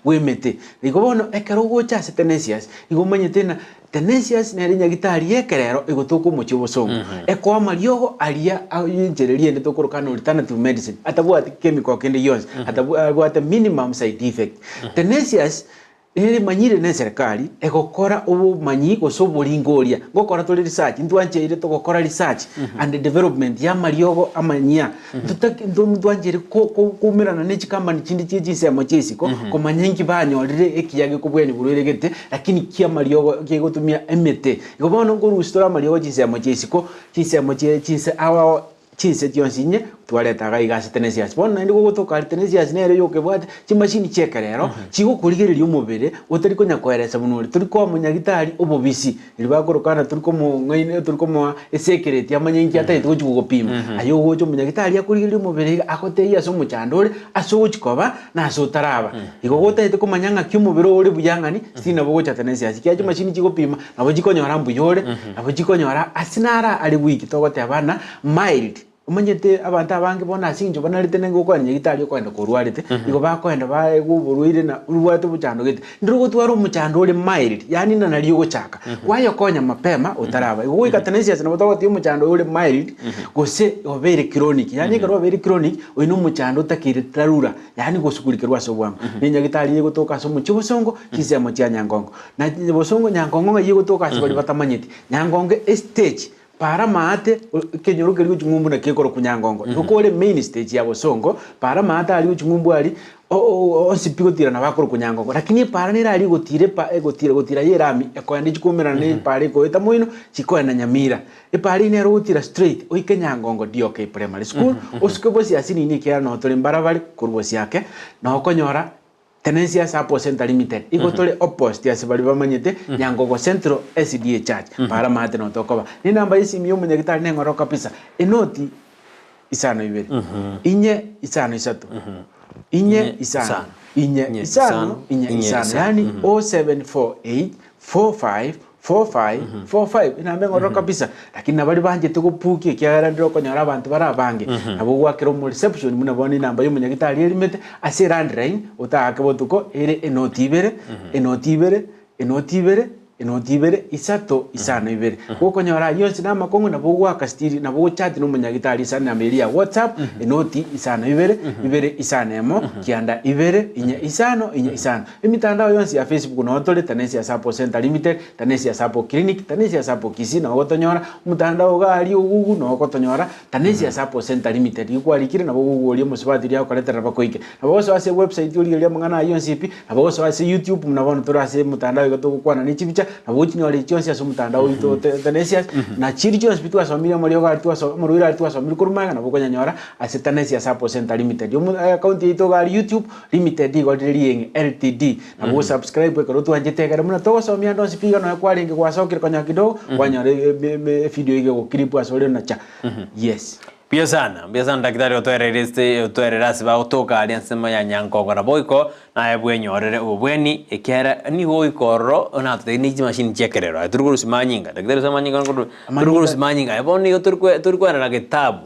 F: bw'emete. Igo bono ekero ogocha ase Tenesias igo omanyete ng'a Tenesias nere nyagitari y'ekerero egotoka omochie obosongo ekoa amariogo aria enchera eria ende tokoroka ng'a alternative medicine atabwati chemical kende gionsi atabwate minimum side effect. Tenesias Nere emanyire neserikari egokora obomanyi gose oboringoria. Ngokora tore research, ntwancheire togokora research and development y'amariogo amanyia. Ntotaki nto ntwancheire ko ko koumerana ne chicompany chinde chie chinsemo chia isiko komanya inki banyorire ekiya gekobwenia borwaire gete lakini kiamariogo kegotumia emete. Igo bono nkorusia tore amariogo chinsemo chia isiko, chinsemo chie chinse ao ao chinse chionsi inye. Twareta iga iga ase Tenesias. Bono naende gogotoka aria Tenesias nere oyokebwate chimashini chi'ekerero chigokorigereria omobere otari konya koeresa buna ore. Tori koa omonyagitari obobisi erio bakorokana tori komong'aina tori komoa esekereti amanye inki atagete gochi gogopima. Aye ogocha omonyagitari akorigereria omobere iga agotebie ase omochando ore, ase ogochi koba na ase otaraba. Igo gotagete komanya ng'aki omobere oo ore buya ng'ani, still nabo ogocha Tenesias. Ekiagera chimashini chigopima nabo chikonyora mbuya ore, nabo chikonyora ase naro are weak togoteba ng'a mild. Omanyete abanto abange bono ase eng'encho banarete nenge gokwana nyagitari okoenda korwarete, igo bakoenda baegwe oborwaire na obwate obochando gete. Ndire ogotwara omochando ore mild, yaani ng'a nario ogochaka, kwayokonya mapema otaraba. Igo goika Athanasius nabo togotebi omochando oyo ore mild, gose obeire chronic, yaani ekero obeire chronic, oyo na omochando otakeire dharura, yaani gosugurikerwa ase obwango. Na enyagitari egotoka ase omochie obosongo, chinsemo chia Nyangongo. Na bosongo Nyangongo ng'ai egotoka ase baria batamanyeti, Nyangongo estage Para maate ekenyoro keria gochia ng'umbu naki ekorokwa Nyangongo. Igo kore main stage ya Bosongo, para maate aria gochia ng'umbu aria, onsi pi gotira nabo akorokwa Nyangongo. Lakini epara nere aria egotira epa egotira gotira ya erami, ekoenda chikoumerana na epara ekoeta moino, chikoenda Nyamira. Epara eyio nere ogotira straight oike Nyangongo DOK Primary School, osuke bosie asinini ekiagera noo tore mbarabare korwa bosie ake, nokonyora Tenency ase Apple Centre Limited igo tore opposite ase baria bamanyete Nyangogo Central SDA Church para maate no tokoba. Ne enamba y'esimi y'omonyagitari neng'ororo kabisa enoti isano ibere inye isano isato inye isano inye isano inye isano yaani 0748 45 45 45 enamba eng'ororo kabisa lakini nabari banchete gopukia ekiagera ndire okonyora abanto bare abange nabo ogwakera omo reception buna bono enamba ya omonyagitari erimete ase elandline otaake botuko ere enoti ibere enoti ibere enoti ibere enoti ibere isato isano ibere gokonyora ayio onsi na amakong'u nabo ogwaka still nabo ogochati na omonyagitari ase enamba eria ya whatsapp enoti isano ibere ibere isano emo kianda ibere inye isano inye isano. Emitandao yonsi ya Facebook noo tore, Tanesia Support Centre Limited, Tanesia Support Clinic, Tanesia Support Kisii noo ogotonyora, omotandao iga aria o Google noo ogotonyora, Tanesia Support Centre Limited. Igo kwarikire nabo Google oria omosubati oria agokoretera bakoike. Nabo ogosoa ase ewebsite origererie amang'ana ayio onsi pi, nabo ogosoa ase YouTube buna bono tore ase omotandao iga togokwana ne chibicha, nabo ogochinyora echi chionsi ase omotandao oito o Tanesia, na chiria chionsi pi twasomire amariogo aria twaso amarwaire aria twasomire korwa magega nabo okonyanyora ase Tanesia Support Centre Limited. Omo account yaito iga aria YouTube, Limited igo rire rieng'e LTD nabo go subscribe ekero otwanchete ekero buna togosomia ande onsi pi iga nonya kwarenge gwasokire konya kidogo kwanyora evideo iga egoclip ase ore na cha yes.
A: Mbuya sana, mbuya sana daktari otoereire ase otoerere ase bagotoka aria ensemo ya Nyankongo nabo goiko naye bwenyorere obobweni ekiagera nigo goika ororo onatotebi ne chimashini chia ekerero aye tori korusia manyinga daktari ase amanyinga nkoru tori korusia manyinga aye bono nigo tori tori koenana getabu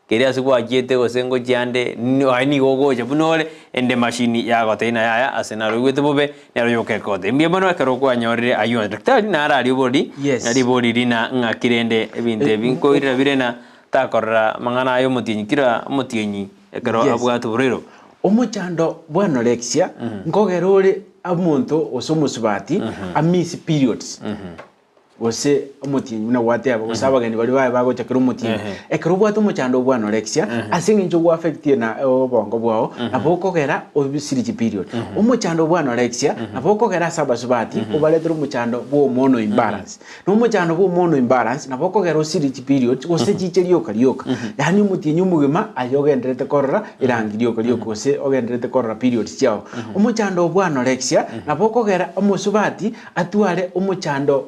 A: Keria ase gwachiete gose ngochia ande, aye nigo ogocha buna ore, ende emashini yagotebia ng'a yaya ase naroigwete bobe, nero yoka egotebia mbuya mono ekero kwanyorire ayio onsi. Daktari naro aria obori,
F: Yes.
A: na ribori rina ng'aki rende ebinto ebi nkoirera bire na takorora amang'ana aya omotienyi kera omotienyi ekero
F: Yes.
A: abwate oborwaire obo.
F: Omochando bwa anorexia nkogera ore omonto gose omosubati amiss periods. Gose omotienyi buna gwateba, gose abageni baria baye bagocha kera omotienyi. Ekero obwate omochando bwa anorexia, ase eng'encho gwaffectie na obongo bwao, nabo okogera obisiri chiperiod. Omochando bwa anorexia, nabo okogera ase abasubati, obaretere omochando bwa hormonal imbalance. Na omochando bwa hormonal imbalance, nabo okogera osiri chiperiod, gose chiche rioka rioka. Yaani omotienyi omogima aye ogendererete korora erangi rioka rioka gose ogendererete korora periods chiao. Omochando bwa anorexia, nabo okogera omosubati atware omochando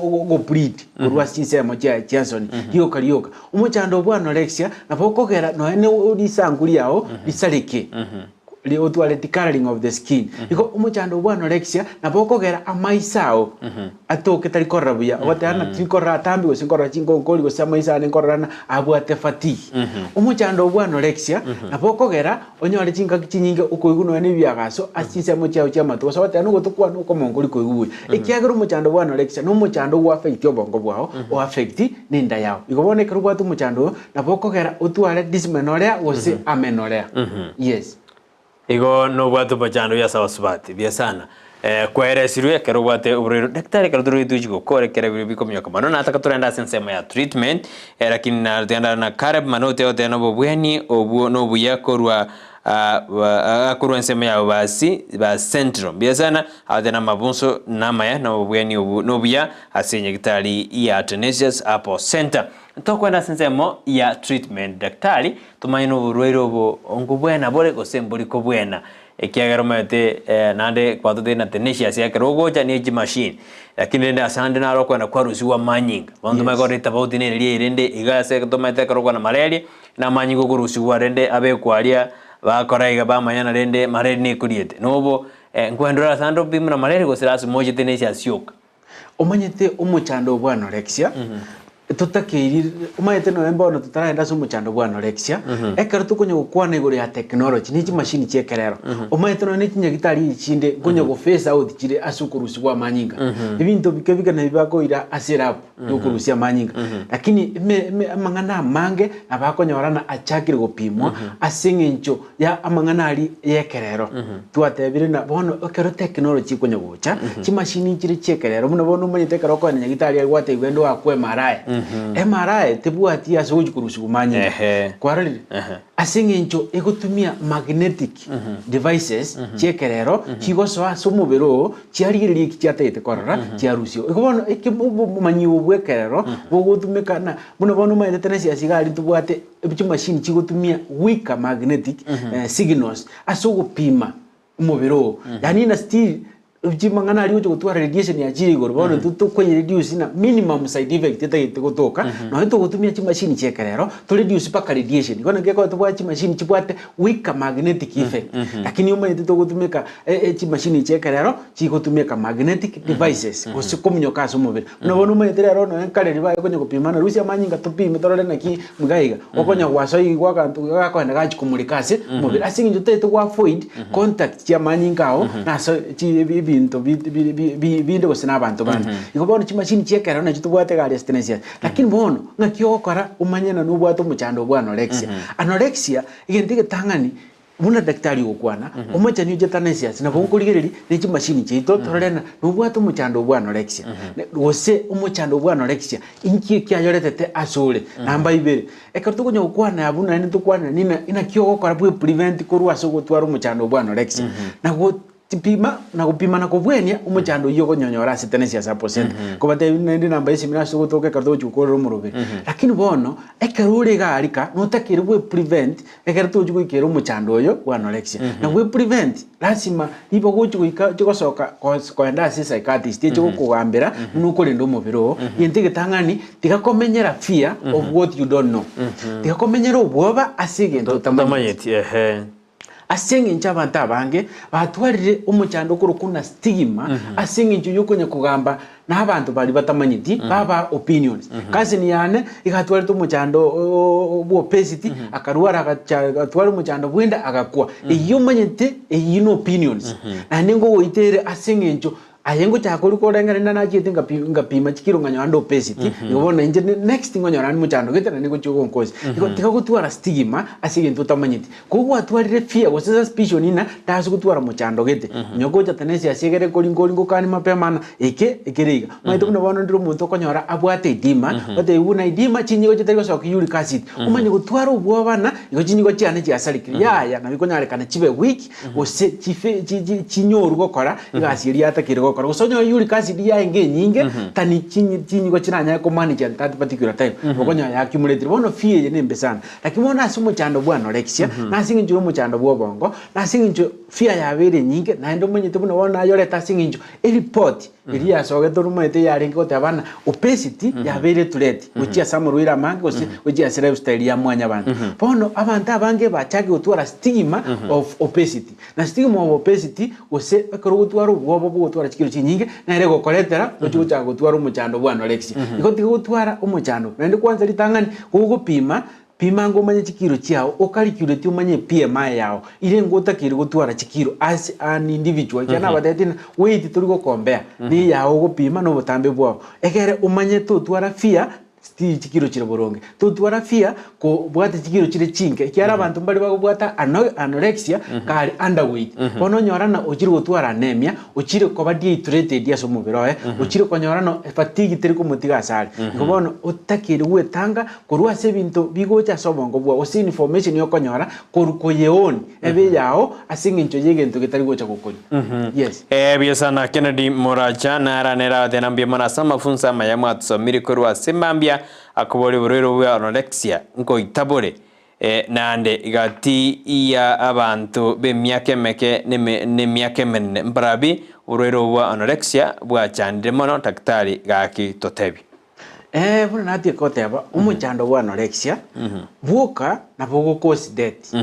F: bw'ogobleed korwa ase chinsemo chiaye chi'ensoni rioka rioka. Omochando bwa anorexia nabo okogera nonya ne risanku riao risareke, otware decoloring of the skin. Igo omochando bwa anorexia nabo okogera amaiso ao atoke tari korora buya, ogoteba ng'a tiri korora atambe gose nkorora chinkonkori gose amaiso ane nkorora ng'a abwate fatigue. Omochando bwa anorexia nabo okogera Onyore chingaki chinyinge okoigwa nonya nebiagaso ase chinsemo chiao chi'amato, gose ogoteba nogoto kwane okomonga ori koigwa buya. Ekiagera omochando bwa anorexia nomochando ogoaffect obongo bwao, oaffect nenda yao. Igo bono ekero obwate omochando oyo, nabo okogera otware dysmenorrhea gose amenorrhea. Yes.
A: Igo nobwate omochando oyo ase abasubati, buya sana. Kwaeresirwe ekero obwate oborwaire. Daktari ekero torwaete tochi gokora ekero ebiro bikominyoka mono nataka torende ase ensemo ya treatment lakini naro togenda na Caleb Manoti agoteba na obobweni obwo nobuya korwa korwa ensemo ya bobasi ba Central. Mbuya sana agoteba na amabunso namaya na obobweni obwo nobuya ase enyagitari ya Tenacious Apple Center. Ntokwenda ase ensemo ya treatment daktari, tomanye noborwaire obo nkobwena bore gose mbori kobwena. Ekiagera omanyete naende kwatotebia na tenacious ekero ogocha ne chimachine, lakini rende ase ande naro okoenda kwarusiwa amanyinga. Bono tomanye korora etofauti nere eria erende iga ase tomanyete ekero okwana malaria, na amanyinga okorusiwa rende abekwa aria bakora iga bamanyana rende malaria nekoriete. Nobo nkoenda ore ase ande opimwe na malaria gose lasima oche tenacious yoka.
F: Omanyete omochando bwa anorexia, totakeiri omanyete nonya bono totaragenda ase omochando bwa anorexia, ekero tokonya gokwana igoro ya technology ne chimashini chia ekerero, omanyete nonya ne chinyagitari echi chinde nkonya go phase out chire ase okorusigwa amanyinga. Ebinto bike bike nabio bakoira ase elab ya okorusia amanyinga. Lakini eme eme amang'ana amange nabo akonyorana achakire gopimwa ase eng'encho ya amang'ana aria ya ekerero. Twatebire ng'a bono ekero technology ekonya gocha, chimashini nchire chia ekerero buna bono omanyete ekero okoenda nyagitari aria gwatebigwa ende oakwe MRI. MRI tebwati ase ogochi korusigwa manyinga.
A: Ehe.
F: Kwarorire? Ase eng'encho egotumia magnetic devices chia ekerero chigosoa ase omobere oo chiarigereria eki chiatagete korora chiarusiwa. Igo bono eke obomanyi obo bwa ekerero bogotumeka na buna bono omanyete tenacious iga aria ntobwate chimashini chigotumia weaker magnetic signals ase ogopima omobere oo. Yaani na still chimang'ana aria ogocha gotwara radiation yachire igoro bono intwe tokoyereduce na minimum side effect etagete gotoka nonye togotumia chimashini chia ekerero toreduce mpaka radiation. Igo naki ekero tobwate chimashini chibwate weaker magnetic effect lakini omanyete togotumeka chimashini chia ekerero chigotumeka magnetic devices gose kominyoka ase omobere. Buna bono omanyete rero nonye kare riria baye konya gopimana rusia amanyinga topime torore naki iga iga, okonya gwasoigwa aganto iga gakoenda gachia komoreka ase omobere ase eng'encho otagete go avoid contact chia amanyinga ao na ase chi ebi ebinto bi bi bi bi binde gose na abanto bande. Igo bono chimashini chia ekerero nachio tobwate iga aria ase tenensi Lakini bono, ng'aki ogokora omanye ng'a nobwate omochando bwa anorexia. Anorexia, egento egetang'ani, buna daktari ogokwana, omochani oche Athanasius, nabo nkorigereria ne chimashini chiaito torore ng'a nobwate omochando bwa anorexia. Gose omochando bwa anorexia, inki ekiayoretete asore? Namba ibere, ekero tokonya gokwana abwo naende tokwanera nina inaki ogokora bwe prevent korwa ase ogotwara omochando bwa anorexia. Nago Pima na gopima na kobwenia omochando oyio okonyonyora ase tenency ya sub center. Kobatebi naende namba y'esimi nase ogotoka ekero togochi gokorera omoroberi. Lakini bono, ekero ore iga aria ka, notakeire gwe prevent ekero tochi goikera omochando oyo bwa anorexia. Na gwe prevent, lasima riba gochi goika oche gosoka gos koenda ase psychiatrist eche gokogambera buna okorenda omobere oo, egento egetang'ani tiga komenyera fear of what you don't know. Tiga komenyera obwoba ase egento otamanyeti.
A: Otamanyeti, ehe.
F: Ase engencho abanto abange batwarire omochando okorokwa na stigma ase engencho yokonya kogamba na abanto baria batamanyeti babaa opinions. Cousin yane iga atwarete omochando bwa obesity akarwara agacha agatwara omochando bwenda agakwa. Eyio omanyete eyio ne opinions. Naende ngogoita ere ase engencho Aye ngochaka koria koreng'ana rende nachiete ngapi ngapima chikiro nganyora nde obesity, igo bono inche ne next ngonyora nde mochando gete naende ngochia gonkosia. Igo tiga gotwara stigma ase egento otamanyeti. Ko gwatwarire fear gose suspicion ng'a ndase gotwara mochando gete, onye gocha tenency ase egere nkori nkori ngokani mapema ng'a eke ekere iga. Omanyete buna bono ndire omonto okonyora abwate edema, otebiwa buna edema chinyigo chitari gosoka uric acid, omanye gotwara obwoba ng'a igo chinyigo chiane chiasarekire, yaya nabo ekonyarekana chibe weak. gose chife chi chi chinyoru gokora egasi eria yatakeire gokora, gose onyore uric acid yaenge enyinge than chinyi chinyigo chiranyare ko manage at that particular time, okonyora ya accumulatire. Bono fear eye nembe sana. Lakini bono ase omochando bwa anorexia, na ase eng'encho ya omochando bwa obongo, na ase eng'encho fear yabeire enyinge, naende omanyete buna bono nayorete ase eng'encho eripoti Eria yasogete orumaete yarenge goteba ng'a obesity yabeire threat gochia ase amarwaire amange gose gochia ase lifestyle ya mwanyabanto. Bono abanto abange bachakire gotwara stigma of obesity. Na stigma of obesity gose ekero ogotwara obwoba bwa ogotwara chikiro chinyinge nere egokoretera gochia gochaka gotwara omochando bwa anorexia. Igo tiga gotwara omochando naende kwanza ritang'ani gogopima Pima ango omanye chikiro chiao, okaricurate omanye BMI yao, ire ngotakeire gotwara chikiro as an individual, ekiagera nabatebetie ng'a weight tori gokombea, neyao ogopima na obotambe bwao, egere omanye totwara fear still chikiro chire boronge, totwara fear kobwata chikiro chire chinke, ekiagera abanto mbare bagobwata ano anorexia kare underweight, bono onyora ng'a ochire gotwara anemia, ochire koba dehydrated ase omobere oye, ochire konyora ng'a fatigue teri komotiga ase are. Igo bono otakeire gwetanga Korwa ase ebinto bigocha ase obongo bwao, gose information okonyora korwa koyeown ebe eyao ase eng'encho y'egento getari gocha gokoria. Yes.
A: Eeh sana Kennedy Moracha nara nere abateba mbuya mono ase amafunso amaya mwatosomire korwa ase mambia. buya, akoboria oborwaire bwa anorexia nkoita bore, naende gati ya abanto b'emiaka emeke nemiaka emenene mbarabi oborwaire obo bwa anorexia bwachandire mono, Daktari gaki totebi.
F: Ee, buna natiga goteba, omochando bwa anorexia bwoka nabo ogo cause death.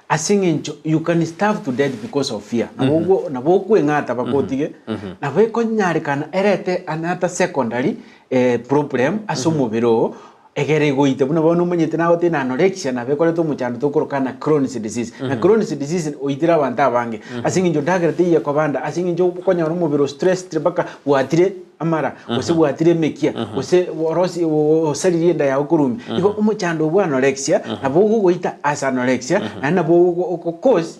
F: Ase eng'encho you can starve to death because of fear. Nabo ogo nabo okweng'ata mpaka otige, nabo ekonyarekana erete another secondary problem ase omobere oo, egere egoite buna bono omanyete nagotebia na anorexia nabo ekoreta omochando tokoroka na Crohn's disease. Na Crohn's disease oitire abanto abange ase eng'encho ndagera teiyo ekobanda, ase eng'encho okonyora omobere o stressed mpaka bwatire amara, gose bwatire emekia, gose orosi osaririe enda yago korwa ime. Igo omochando bwa anorexia nabo ogogoita ase anorexia, naende nabo ogo ogo cause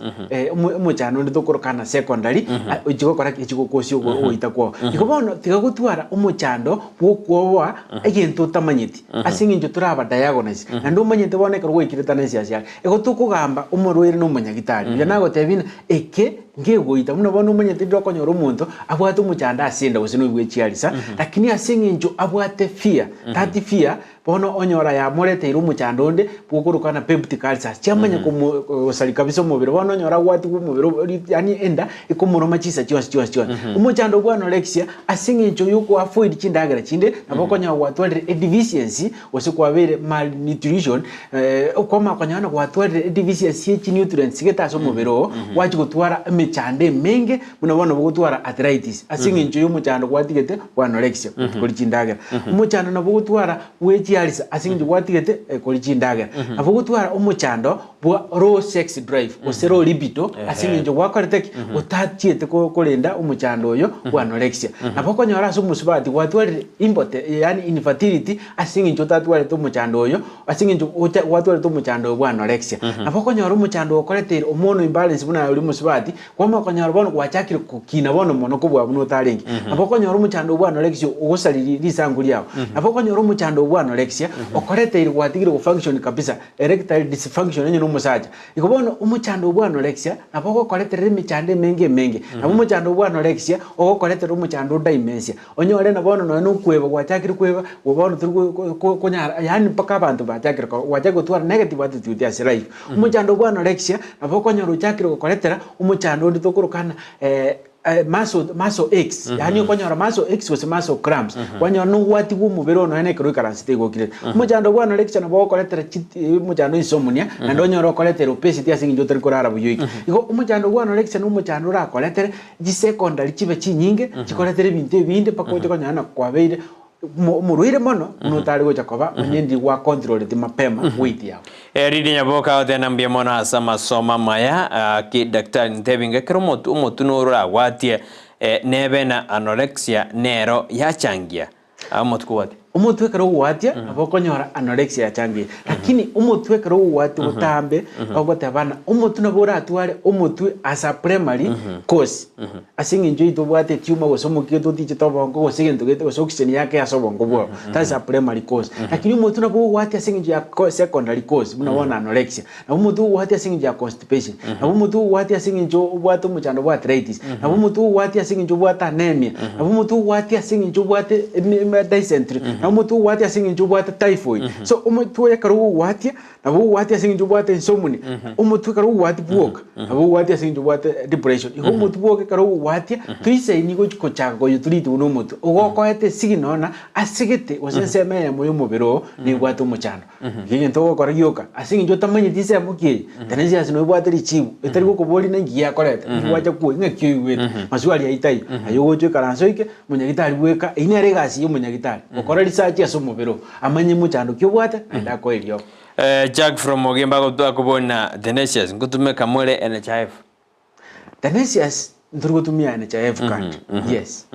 F: omochando onde tokoroka na secondary, ochi gokora ki? Ochi gokosia ogoita kwao. Igo bono tiga gotwara omochando bw'okwoboa egento otamanyeti, ase eng'encho toraba diagonise, naende omanyete bono ekero gwaikire tanesi ase are. Igo tokogamba omorwaire na omonyagitari, buya nagotebia ng'a eke nkegoita, buna bono omanyete ndire okonyora omonto abwate omochando ase enda gose noigwe echiarisa, lakini ase eng'encho abwate fear, that fear bono onyora yamoreteire omochando onde bwokorokwa na peptic ulcers, chiamanya komo gosari kabisa omobere, bono onyora agwatigwe omobere ori yaani enda ekomoroma chinsa chionsi chionsi chionsi. Omochando bwa anorexia ase eng'encho yoko avoid chindagera chinde, nabo okonyora gwatwarire edeficiency gose kwabeire malnutrition, okwamanya konyora ng'a gwatwarire edeficiency ye chinutrients gete ase omobere oo, gwachia gotwara emechando emenge buna bono bogotwara arthritis ase eng'encho ya omochando gwatigete bwa anorexia koria chindagera. Omochando nabo ogotwara bwe chiarisa ase eng'encho gwatigete koria chindagera. Nabo ogotwara omochando bwa low sex drive gose low libido ase eng'encho gwakorete ki? Otachiete korenda omochando oyo bwa anorexia. Nabo okonyora ase omosubati gwatwarire impote yaani infertility ase eng'encho otatwarete omochando oyo ase eng'encho ocha gwatwarete omochando oyo bwa anorexia. Nabo okonyora omochando okoreteire hormonal imbalance buna oria omosubati, kwamanya okonyora bono gwachakire gokina bono mono kobua buna otarenge. Nabo okonyora omochando bwa anorexia ogosaririe risanku riao. Nabo okonyora omochando bwa anorexia okoreteire gwatigire go function kabisa. Erectile dysfunction onye nomosacha. Igo bono omochando bwa anorexia nabo ogokoreterera emechando emenge emenge. Nabo omochando bwa anorexia ogokoretera omochando o dementia. Onyore na bono nonya nokweba gwachakire kweba, bono tori konyara yaani mpaka abanto bachakire ko gwachakire gotwara negative attitude ase life. Omochando bwa anorexia nabo okonyora ochakire gokoretera omochando onde tokorokana Muscle, muscle aches, yaani okonyora muscle aches gose muscle cramps, kwanyora nogwatigwa omobere oo nonya ekero oikaransete igo okirete. Omochando bwa anorexia nabo ogokoretera chit omochando insomnia, naende onyore okoretera obesity ase eng'encho otari korara buya oike. Igo omochando bwa anorexia na omochando orakoretere chisecondary chibe chinyinge, chikoretere ebinto ebinde mpaka oche konyora ng'a kwabeire omorwaire mono buna otare gocha koba onye ndiri gwa controleti mapema weight yao.
A: Erinde Nyaboka agoteba mbuya mono ase amasomo amaya gaki daktari ntebi ng'a ekero omotu omotune oro oragwatie nebe na anorexia nero yachangia omotu kogwatia.
F: Omotwe ekero ogwatia nabo okonyora anorexia yachangirie lakini omotwe ekero ogwatia botambe ogoteba ng'a omotwe nabo oratware omotwe as a primary cause. Ase eng'encho eyio tobwate echiuma gose omokia totichete obongo gose egento gete gose oxygen yake ase obongo bwao, that's a primary cause. Lakini omotwe nabo ogwatia ase eng'encho ya co secondary cause buna bono anorexia, nabo omotwe ogwatia ase eng'encho ya constipation, nabo omotwe ogwatia ase eng'encho obwate omochando bwa arthritis, nabo omotwe ogwatia ase eng'encho obwate anemia, nabo omotwe ogwatia ase eng'encho obwate eme eme dysentery, nabo omotwe ogwatia ase eng'encho obwate typhoid. So omotwe oyo ekero ogogwatia. Nabo ogwatia ase eng'encho obwate insomnia, omotwe ekero ogwatia bwoka, nabo ogwatia ase eng'encho obwate depression. Igo omotwe bwoka ekero ogwatia, toisaini gochi kochaka koyotreat buna omotwe. Ogokoete esignal ng'a ase gete gose ensemo eyemo ya omobere oo nebwate omochando. Igo egento ogokora gioka, ase eng'encho otamanyeti ensemo ki eye, tenensi ase nobwate richibu, etari gokoboria naki giakoreta, nki gwacha kwoyia, ng'aki oigwete, maswali ayio taiyo. Aye ogocha oikaranse oike, omonyagitari bweka, eyio nere egasi ya omonyagitari, gokora research ase omobere oo. Amanye mochando ki obwate, naende akoe eriogo.
A: Jack from Ogembo akobona Tenacious nkotumeka more NHIF.
F: Tenacious ntori gotumia NHIF card yes.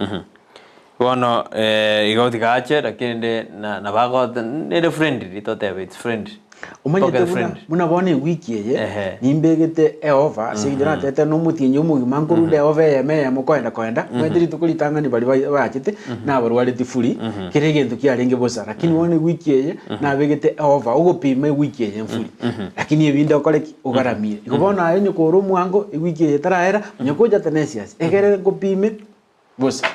A: Bono igo tiga ache lakini rende nabo agote nere friendly totebe it's friendly.
F: Omanyete
A: Pocket
F: buna
A: friendly.
F: buna bono ewiki eye
A: Ehe.
F: nimbegete eofa ase eng'encho natete na omotienyi omogima nkorunda eofa eyemo eyemo koenda koenda, omanyete rituko ritang'ani baria bai bachete nabarwareti free, kera egento kiarenge bosa. Lakini bono ewiki eye nabegete eofa ogopima ewiki eye mfuri, lakini ebinde okore ki? Ogaramie. Igo bono aye onye kore omwango ewiki eye etaraera, onye gocha Tenacious, egere nkopime. Bosa,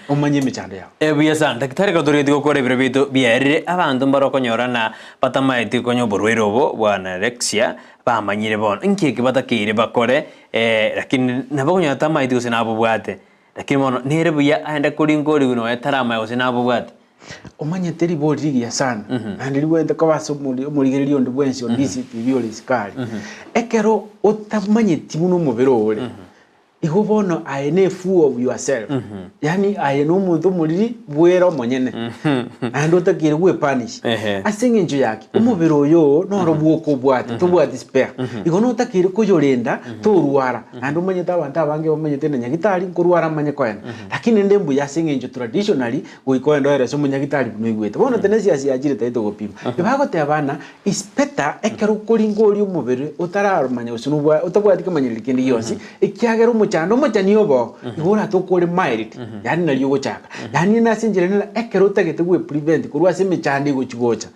F: omanye emechando yao.
A: Buya sana. Daktari ekero torigetie gokora ebiro biaito biaerire, abanto mbare okonyora na batamaeti konya oborwaire obo bwa anorexia bamanyire bono. Inki eke batakeire bakore lakini nabo okonyora tamaeti gose nabobwate. Lakini bono nere buya aende koringa origwe nonya taramanya gose nabobwate.
F: Omanyete ribori rigiya sana, naende ribwenerete koba ase omori omorigereria onde bwensi onde ase TV ore isiko aria. Ekero otamanyeti buna omobere oo ore, Igo bono aye ne fool of yourself, yaani aye nomonto omoriri bwere omonyene, naende otakeire gwepunish.
A: Ehe.
F: Ase eng'encho yaki, omobere oyo oo noro bwoka obwate, tobwati spare. Igo notakeire koyorenda torwara, naende omanyete abanto abange bamanyete na nyagitari nkorwara amanye koenda. Lakini rende mbuya ase eng'encho traditionally goika oende oerese omonyagitari buna oigwete. Bono tenacious yachire tari togopima. Ebagoteba ng'a Is better ekero okoringa oria omobere otaramanya gose nobwa otabwati kemanyereri kende gionsi, ekiagera omochando omochani obo igo oratoke ore mild, yaani nario ogochaka. Yaani ase enchera ere ekero otagete gwe prevent korwa ase emechando egochi gocha,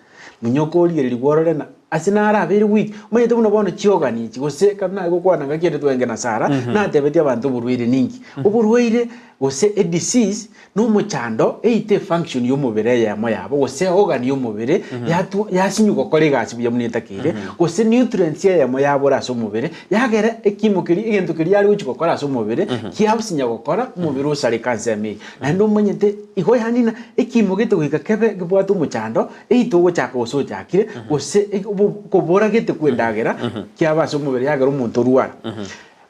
F: monyoka origererigwe orore ng'a ase narabeire weak, omanyete buna bono chiorgan echi gose ekero naye gokwana ngaki ere twenge na Sarah, natebetie abanto oborwaire ninki. Oborwaire gose edisease Nomochando eite efunction y'omobere eyemo yabo gose organ y'omobere yatu yasinywa gokora egasi buya buna etakeire, gose nutrients eyemo yabora ase omobere, yagera ekimo keria egento keria yare gochia gokora ase omobere kiasinya gokora omobere osareka ensemo eyio. Naende omanyete igo yaani ng'a ekimo gete goika kebe kebwate omochando eite ogochaka gose ochakire gose ege obo kobora gete kwa endagera kiaba ase omobere yagera omonto orwara.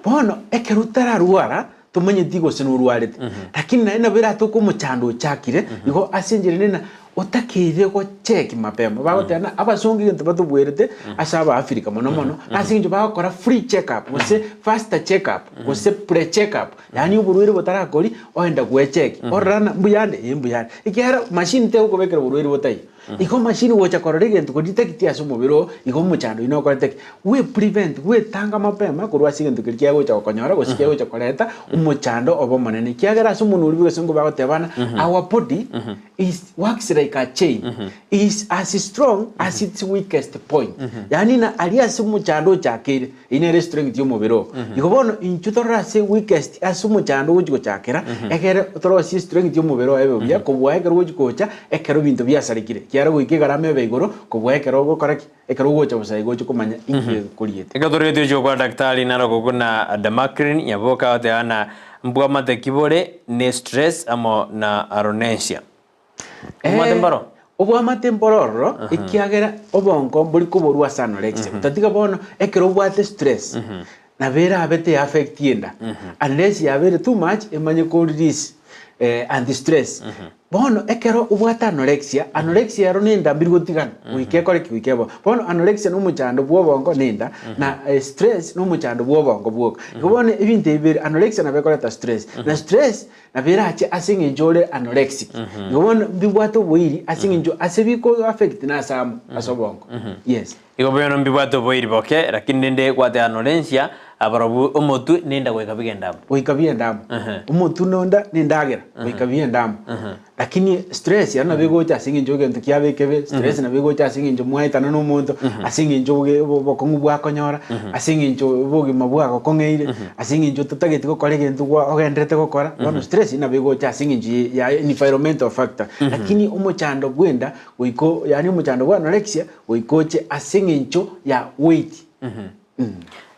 F: Bono ekero otararwara Tomanyeti gose norwarete, lakini naende nabo eratoke omochando ochakire, igo ase enchera ende na otakeire gocheki mapema. Bagoteba ng'a abasongo egento batobwerete ase Abaafrika mono mono, ase eng'encho bagokora free check up gose faster check up gose pre check up, yaani oborwaire botarakori oenda gwecheki, orora ng'a mbuyande? Ee mbuyande. Ekiagera machine tegokobekera borwaire botaiyo. Igo machine gocha korora egento kodetect ase omobere oo, igo omochando oyio nokorete ki? Gwe prevent, gwetanga mapema korwa ase egento keria kiagocha gokonyora gose kiagocha koreta omochando obe omonene. Ekiagera ase omonwa oria bw'egesongo bagotebana, our body is works like a chain, is as strong as its weakest point. Yaani ng'a aria ase omochando ochakeire, Eyio nere estrength y'omobere oo. Igo bono intwe torore ase weakest ase omochando ogochi gochakera, egere torosie estrength y'omobere oo ebe buya kobua ekero ogochi gocha ekero ebinto biasarekire. Ekiagera goika egarama ebe igoro kobua ekero ogokora ki? Ekero ogocha bosa igo oche komanya inki gekoriete.
A: Ekero toregetwe gochia gokora daktari naro gokuna Damaklin nyaboka agoteba ng'a mbwamate ki bore ne stress amo na aronencia. Obwamate mboro?
F: Obwamate mboro ororo, ekiagera obongo mbori koborwa ase anorexia. Otatiga bono ekero obwate stress, nabo erabe te affect enda. Unless yabeire too much emanye ko release anti stress. Bono ekero obwate anorexia, anorexia ero na enda mbiri gotigana, goika ekore ki? Goika ebo. Bono anorexia na omochando bwa obongo na enda, na stress na omochando bwa obongo bwoka. Igo bono ebinto ebi bibere, anorexia nabo ekoreta stress, na stress Nabo erache ase eng'encho ore anorexic. Igo bono mbibwate oboiri ase eng'encho ase biko affect nase amo ase obongo. Yes.
A: Igo bono mbibwate oboiri boke, lakini rende gwate anorensia, abarobwo omotwe nenda goika bigende amo.
F: Goika bigende amo. Omotwe nonda nendagera goika bigende amo. Lakini stress ero nabo egocha ase eng'encho egento kiaba ekebe, stress nabo egocha ase eng'encho mwaetana na omonto, ase eng'encho oboge obokong'u bwakonyora, ase eng'encho obogima bwagokong'eire, ase eng'encho ototageti gokora egento gwa ogenderete gokora, bono stress nabo egocha ase eng'encho ye ya environmental factor. Lakini omochando bw'enda goika o yaani omochando bwa anorexia goika oche ase eng'encho ya weight.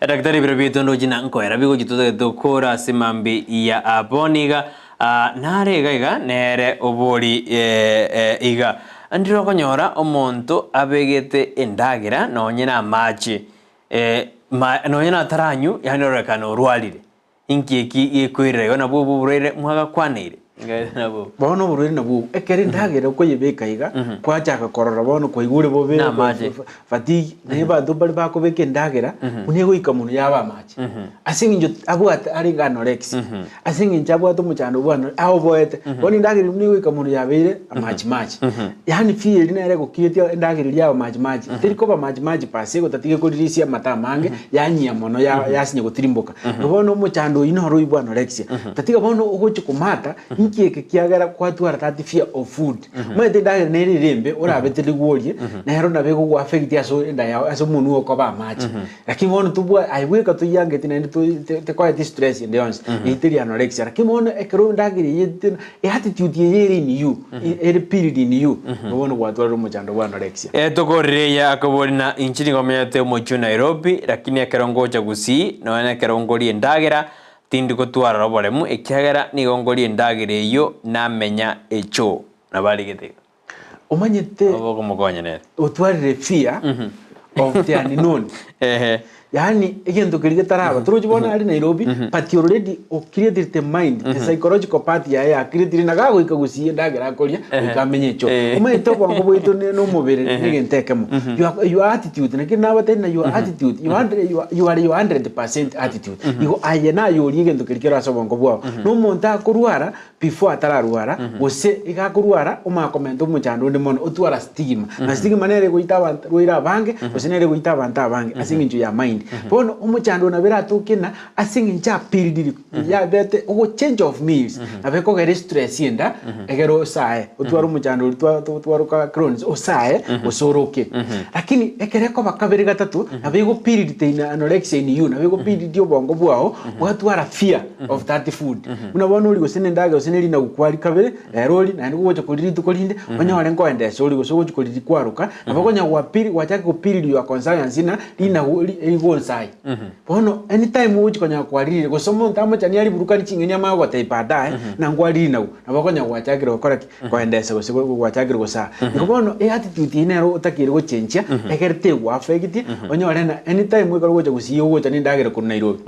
A: Daktari ebiro biaito ndoche na nkoera bigochi totagete tokore ase mambi ya bono iga ah, nare iga iga nere obori eh, iga ndire okonyora omonto abegete endagera nonye na amache eh, ma nonye nataranywa yaani ororekana orwarire. Inki eki gekoirera igo nabwo obwo oborwaire mwagakwaneire? Nabwo.
F: Bono oborwaire nabwo obo, ekero endagera okoyebeka iga, kwachaka korora bono kwaigure bobe,
A: Na amache.
F: fatigue, naye abanto mbare bakobeka endagera, buna egoika monwe yaba amache. Ase eng'encho abwate arenge anorexia, ase eng'encho abwate omochando bwa ano aoboete, bono endagera eria buna egoika monwe yabeire amache mache. Yaani fear eria nere egocreatia endagera eria yaba mache mache, teri koba mache mache per se gotatiga ekorelease amato amange, yanyia mono ya yasinya gotirimboka. Igo bono omochando oyio noro oyio bwa anorexia. Tatiga bono ogochia komata. Inki eke kiagera kwatwara that fear of food? Omanyete endagera nere ere embe orabete rigo orie, nero nabo egogo affect ase enda yao ase omonwe okoba amache. Lakini bono tobwa aye bweka toyangeti naende to tekoeti stress ende yonsi, eyio teri anorexia. Lakini bono ekero endagera eye te attitude eye ere in you, ere build in you, nigo bono gwatwarire omochando bwa anorexia.
A: Etokorire eye akobori na inche nigo menyete omochie o Nairobi, lakini ekero ngocha Gusii, nonya nekero nkoria endagera, tindi gotwarora oboremu, ekiagera nigo nkoria endagera eyio namenya echoo. Nabo arigete iga.
F: Omanyete
A: Nabo okomokonya nere.
F: otwarire fear of the unknown.
A: Ehe.
F: Yaani egento keria getaraba torochi bono aria Nairobi but already o created the mind the psychological part yaye ya creatire na gagoika gusii endagera akoria goika amenye echoo. Omanyete obongo bwaito ne nomobere negento ekemo. Your your attitude naki nabatebia na your attitude your hundred you are your 100% attitude. Igo aye naye oria egento keria kere ase obongo bwao. Na omonto akorwara before atararwara, gose iga akorwara omanye komenta omochando onde mono, otwara stigma. Na stigma nere egoita abanto rwaire abange, gose nere egoita abanto abange ase eng'encho ya mind. Bono omochando oyo nabo eratoke ng'a ase eng'encho abuildiri yabete ogo change of meals, nabo ekogera estress enda egere osae, otware omochando oria twa twa twaroka Crohn's, osae gose oroke. Lakini ekero ekoba kabere gatato, nabo ego build in anorexia in you, nabo ego build obongo bwao, bwatwara fear of that food. Buna bono orie gose nendagera gose ne rinagu kwari kabere, rero orie, naende gogocha koria rituko rinde, onyore nkoendesa orie gose ogochia koria rikwaroka, nabo okonya gwapiri gwachaka gopiriri your conscience ng'a rinagu ri rigonsaye. Bono anytime ogochia konya kwarire gose omonto amochani ariburukani ching'eni amanye gogotebia baadaye, ng'a nkwarire rinagu, nabo okonya gwachakire gokora ki? Koendesa gose go gwachakire gosaa. Igo bono eattitude eyio nero otakeire gochenchia, ekere tegwa affect, onyore ng'a anytime ekero ogocha gusii ogocha na endagera korwa Nairobi.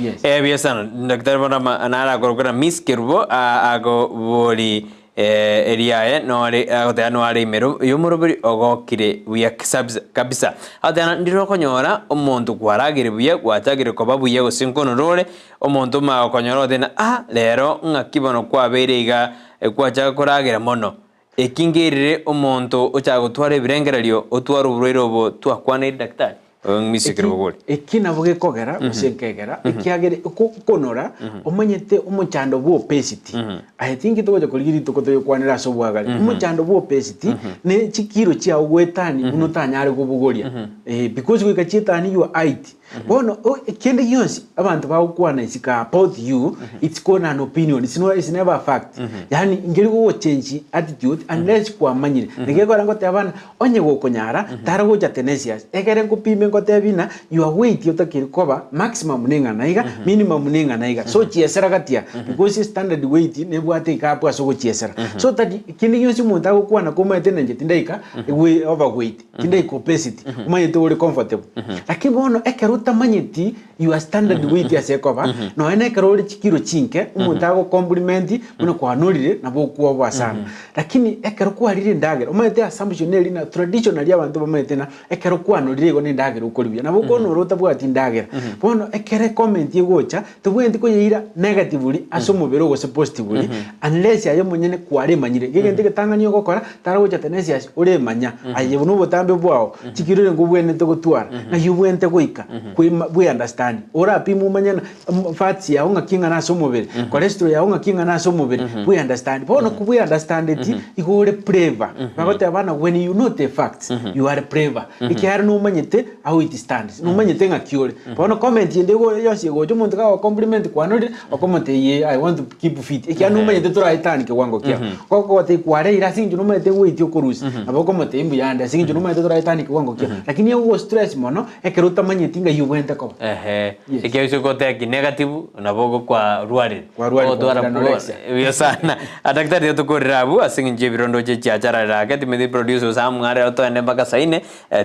F: Yes.
A: Eh, buya sana daktari bono ama narakorokera Miss Kerubo ah, akobori eh, eriaye nore agoteba noare imero yomoroberi ogokire buya kisabisa kabisa agoteba ndire okonyora omonto kwaragire buya gwachakire koba buya gose nkonora ore omonto omanye gokonyora ogoteba ng'a ah rero ng'aki bono kwabeire iga Ekwachaka koragera mono, eki ngerire omonto ochaka gotwara ebirengererio otware oborwaire obo twakwaneire daktari? Oyo ng'misie
F: Eki
A: kerogo bori.
F: eki nabo gekogera gose nkegera ekiagera okonora omanyete omochando bwa obesity aye tinki togocha korigia rituko toyokwanere ase obwagare omochando bwa obesity ne chikiro chiao goetania buna otanyare kobogoria because goika chietanie your height Bono o kende gionsi abanto bagokwana isiko aa about you, it's called an opinion, it's no it's never a fact. Yaani nkeri gogochange attitude unless kwamanyire. Naki ekero ngoteba bana, onye gokonyara, tara gocha tenacious, ekere nkopime ngotebi ng'a your weight otakeire koba maximum neng'ana iga, minimum neng'ana iga. So chiesera gati aa, because standard weight nebwate egap ase ogochiesera. So that kende gionsi omonto agokwana komanyete na inche tindaika we overweight. Tindaika obesity, omanyete ore comfortable. Lakini bono ekero otamanyeti your standard weight ase ekoba, nonya na ekero ore chikiro chinke, omonto ago compliment buna kwanorire nabo okwoboa sana. Lakini ekero kwarire endagera, omanyete assumption neri na traditionally abanto bamanyete ng'a ekero kwanorire igo na endagera okori buya. Nabo okonora otabwati endagera. Bono ekero ecomment egocha, tobwenereti koyeira negatively ase omobere oo gose positively, unless aye omonyene kwaremanyire. Egento egetang'ani ogokora, Tara gocha Tenesiasi oremanya, aye buna obotambe bwao, chikiro ere nkobwenerete gotwara, ng'ai obwenerete goika, kwema bwe understand. Orapime omanye ng'a mm fats yao ng'aki eng'ana ase omobere, cholesterol yao ng'aki eng'ana ase omobere, bwe understand. Bono kobwe understandeti, igo ore braver. Bagoteba bana when you know the facts, you are braver. Ekiagera nomanyete how it stands, nomanyete ng'aki ore. Bono comment ende igo yonsi egocha omonto kago compliment kwanorire, okomotebia yee I want to keep fit, ekiagera nomanyete toraetanie kewango kiao. Gokogotebia kwareire ase eng'encho nomanyete weight okorusia, nabo okomotebia mbuya ande ase eng'encho nomanyete toraetanie kewango kiao. Lakini egogo stress mono, ekero otamanyeti ng'ai obwenerete koba.
A: Ehe,
F: Yes.
A: ekiagera ase ogoteba ki negative, nabo ogokwarwarire.
F: Kwarwarire
A: Ogotwara
F: kwabera anorexia.
A: buya sana. Daktari tiga tokorere abwo ase eng'encho ya ebirondo oche chiachararire ake, timanyeti producer gose amware otoende mpaka saa ine,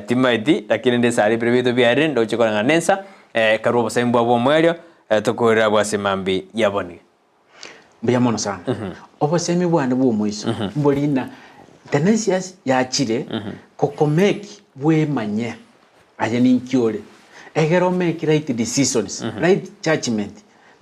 A: timaeti, lakini rende esare ebiro biaito biarire ndoche koreng'ana na ensa, karue obosaini bwabo omoerio, tokorere abwo ase mambia yabonire.
F: Mbuya mono sana. Obosemi bwane bw'omoiso mbori ng'a Tenacious yachire gokomake bwemanye aye ninki ore. Egere omake right decisions, right judgement.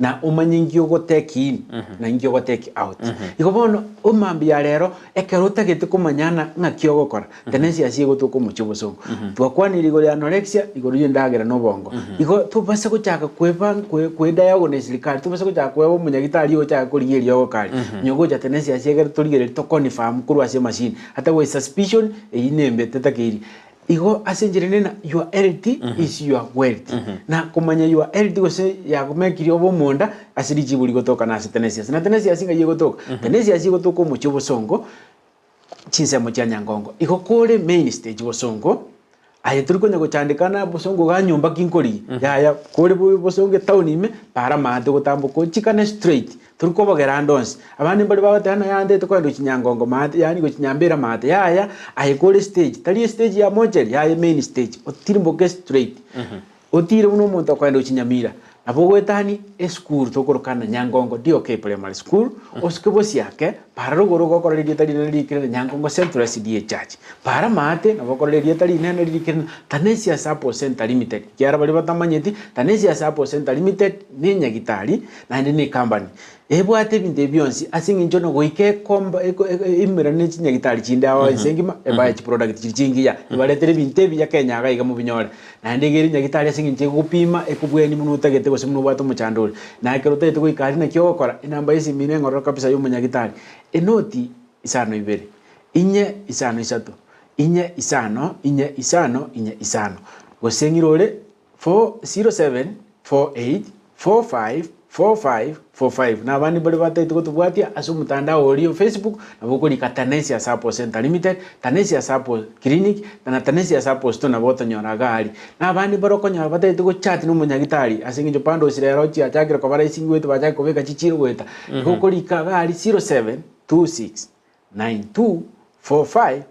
F: Na omanye inki ogotake in na inki ogotake out. Igo bono omambia ya rero ekero otagete komanyana ng'aki ogokora, tenensi ase egotoka omochie obosongo. Twakwanire igoro ya anorexia, igoro ya endagera na obongo. Igo tobase gochaka kweba kwe kwediagnose serikali, tobase gochaka kweba omonyagitari ogochaka korigia eriogo kare. Onye gocha tenensi ase egere torigererie toconfirm korwa ase emachine. Ata gwe suspicion eyio nembe tetakeiri. Igo ase enchera ende ng'a your health is your wealth. Na komanya your health gose yakomekirie obe omonda ase richibu rigotoka nase tenency ase. Na tenency ase ng'ai egotoka? Tenency ase egotoka omochie obosongo chinsemo chia Nyangongo. Igo kore main stage bosongo, aye tori konya gochandekana bosongo igaa nyomba ki nkorigia, yaya kore bosongo etown ime, para amaate ogotamboka ochikane straight. Tori kobogera ande onsi. Abande mbare bagoteba ng'a yaya ntagete kogenda gochia Nyangongo maate, yaani gochia Nyambera maate. Yaya, aye kore stage, tari estage ya mochari, yaya emain stage, otirimboke straight. Otire buna omonto okogenda gochia Nyamira. Nabo ogoetania esukuru tokorokana Nyangongo DOK Primary School, osuke bosiake, para rogoro gokorora erieta rinene ririkire ng'a Nyangongo Central SDA Church. Para maate, nabo okorora erieta rinene ririkire ng'a Tanesia Sacco Centre Limited. Ekiagera baria batamanyeti, Tanesia Sacco Centre Limited ne enyagitari Naende nekambani ebwate ebinto ebi bionsi ase eng'encho na goika ekomba eko eko eimerane ne chinyagitari chinde ao ense engima ebae chiproduct chiria chingiya ebaretere ebinto ebiya Kenya iga iga mobinyore. Naende iga ere nyagitari ase eng'encho egopima ekobweni buna otagete gose buna obwate omochando ore. Na ekero otagete goika aria naki ogokora, enamba ya esimi neng'ororo kabisa ya omonyagitari, enoti isano ibere, inye isano isato, inye isano, inye isano, inye isano. Gose ng'ira ore. 40748454545 na abande mbare batagete gotobwatia ase omotandao oria o Facebook nabo okorika Tanesia Sacco Centre Limited, Tanesia Sacco Clinic na Tanesia Sacco Store nabo otonyora iga aria. Na abande mbare okonyora batagete gochat na omonyagitari ase eng'encho bundles rero chiachakire koba rahisi goeta bachakire kobeka chichiro goeta, igo okorika iga aria 0726 924545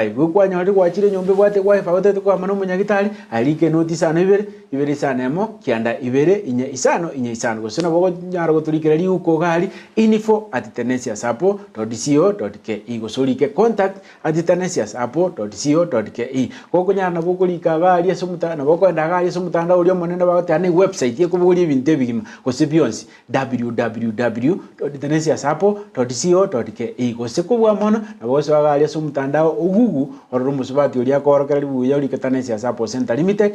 F: Igo kwanyorire gwachire enyomba ebwate wifi otagete kogamba na omonyagitari, aye rika enoti isano ibere, ibere isano emo, kianda ibere, inye isano, inye isano. Gose nabo okonyara gotorikera riuko iga aria, info@tenesiasappo.co.ke gose orike contact@tenesiasappo.co.ke. Gokonyara nabo okorika iga aria ase omotandao, nabo okoenda iga aria ase omotandao oria omonene bagoteba na ewebsite ekobogoria ebinto ebigima gose bionsi. www.tenesiasappo.co.ke Gose kobua mono, nabo gosoa iga aria ase omotandao o Google, orore omosubati oria akoorokereria buya orike Tanesia Sappo Centre Limited,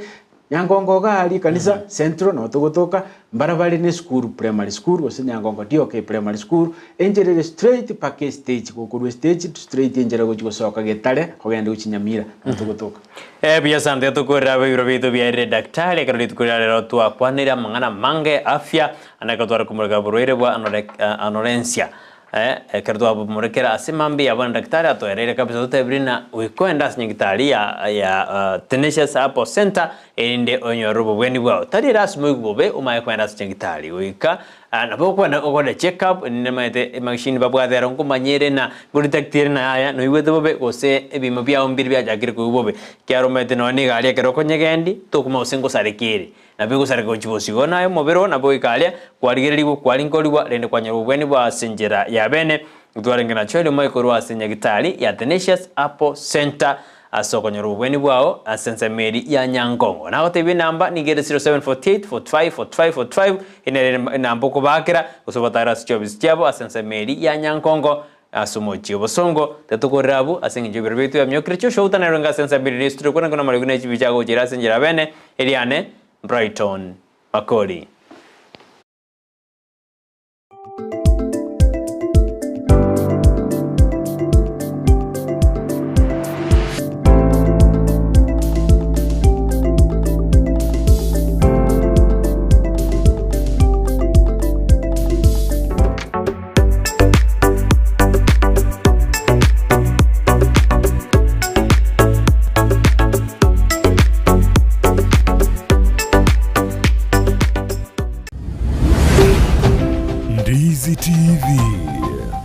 F: Nyangongo iga aria ekanisa Central nabo togotoka, mbarabare ne esukuru Primary School gose Nyangongo DOK Primary School, enchera ere straight mpaka estage, gokorwa estage straight enchera gochia gosoka Getare kogenda gochia Nyamira nabo togotoka.
A: Buya sana tiga tokorere abaiboro baito biarire daktari ekero rituko ria rero twakwanire amang'ana amange afya ande ekero tware komoreka oborwaire bwa anorensia ekero twabomorekera ase mambia bono daktari atoereire kabisa ototebirie ng'a goika ase nyagitari ya ya Tenacious Apple Center erinde onyore obobweni bwao tari erasima oigwe bobe omanye kogenda ase nyagitari goika Nabo okogenda okore check up nimanyete emachine babwate ero nkomanya ere na ngodetect ere na yaya noigwete bobe gose ebiimo biago mbire biachakire koigwa bobe ekiagera omanyete nonya na egari ekero okonyegendi tokomanya gose ngosareka ere nabo egosareka gochia bosio igo naye omobere oo nabo goika aria kwarigererigwa kwarinkorigwa rende kwanyora obobweni bwa ase enchera ya bene ntwarenge nachio erimo ekorwa ase nyagitari ya Tenacious Apple Centre Ase okonyora obobweni bwao ase ensemo eria ya Nyankongo. Nagotebia enamba nigo ere 0748 45 45 45 eye nere enamba okobaakera gose obatare ase chiofisi chiabo ase ensemo eria ya Nyankongo ase omochie obosongo. Tetokorera abwo ase eng'encho ebiro biaito biamiokire chioshoutana erenge ase ensemo eria Yeso tore kwana amariogi ne chibi chiagochera ase enchera ya bene eriane Brighton Makori.
B: Ndizi TV.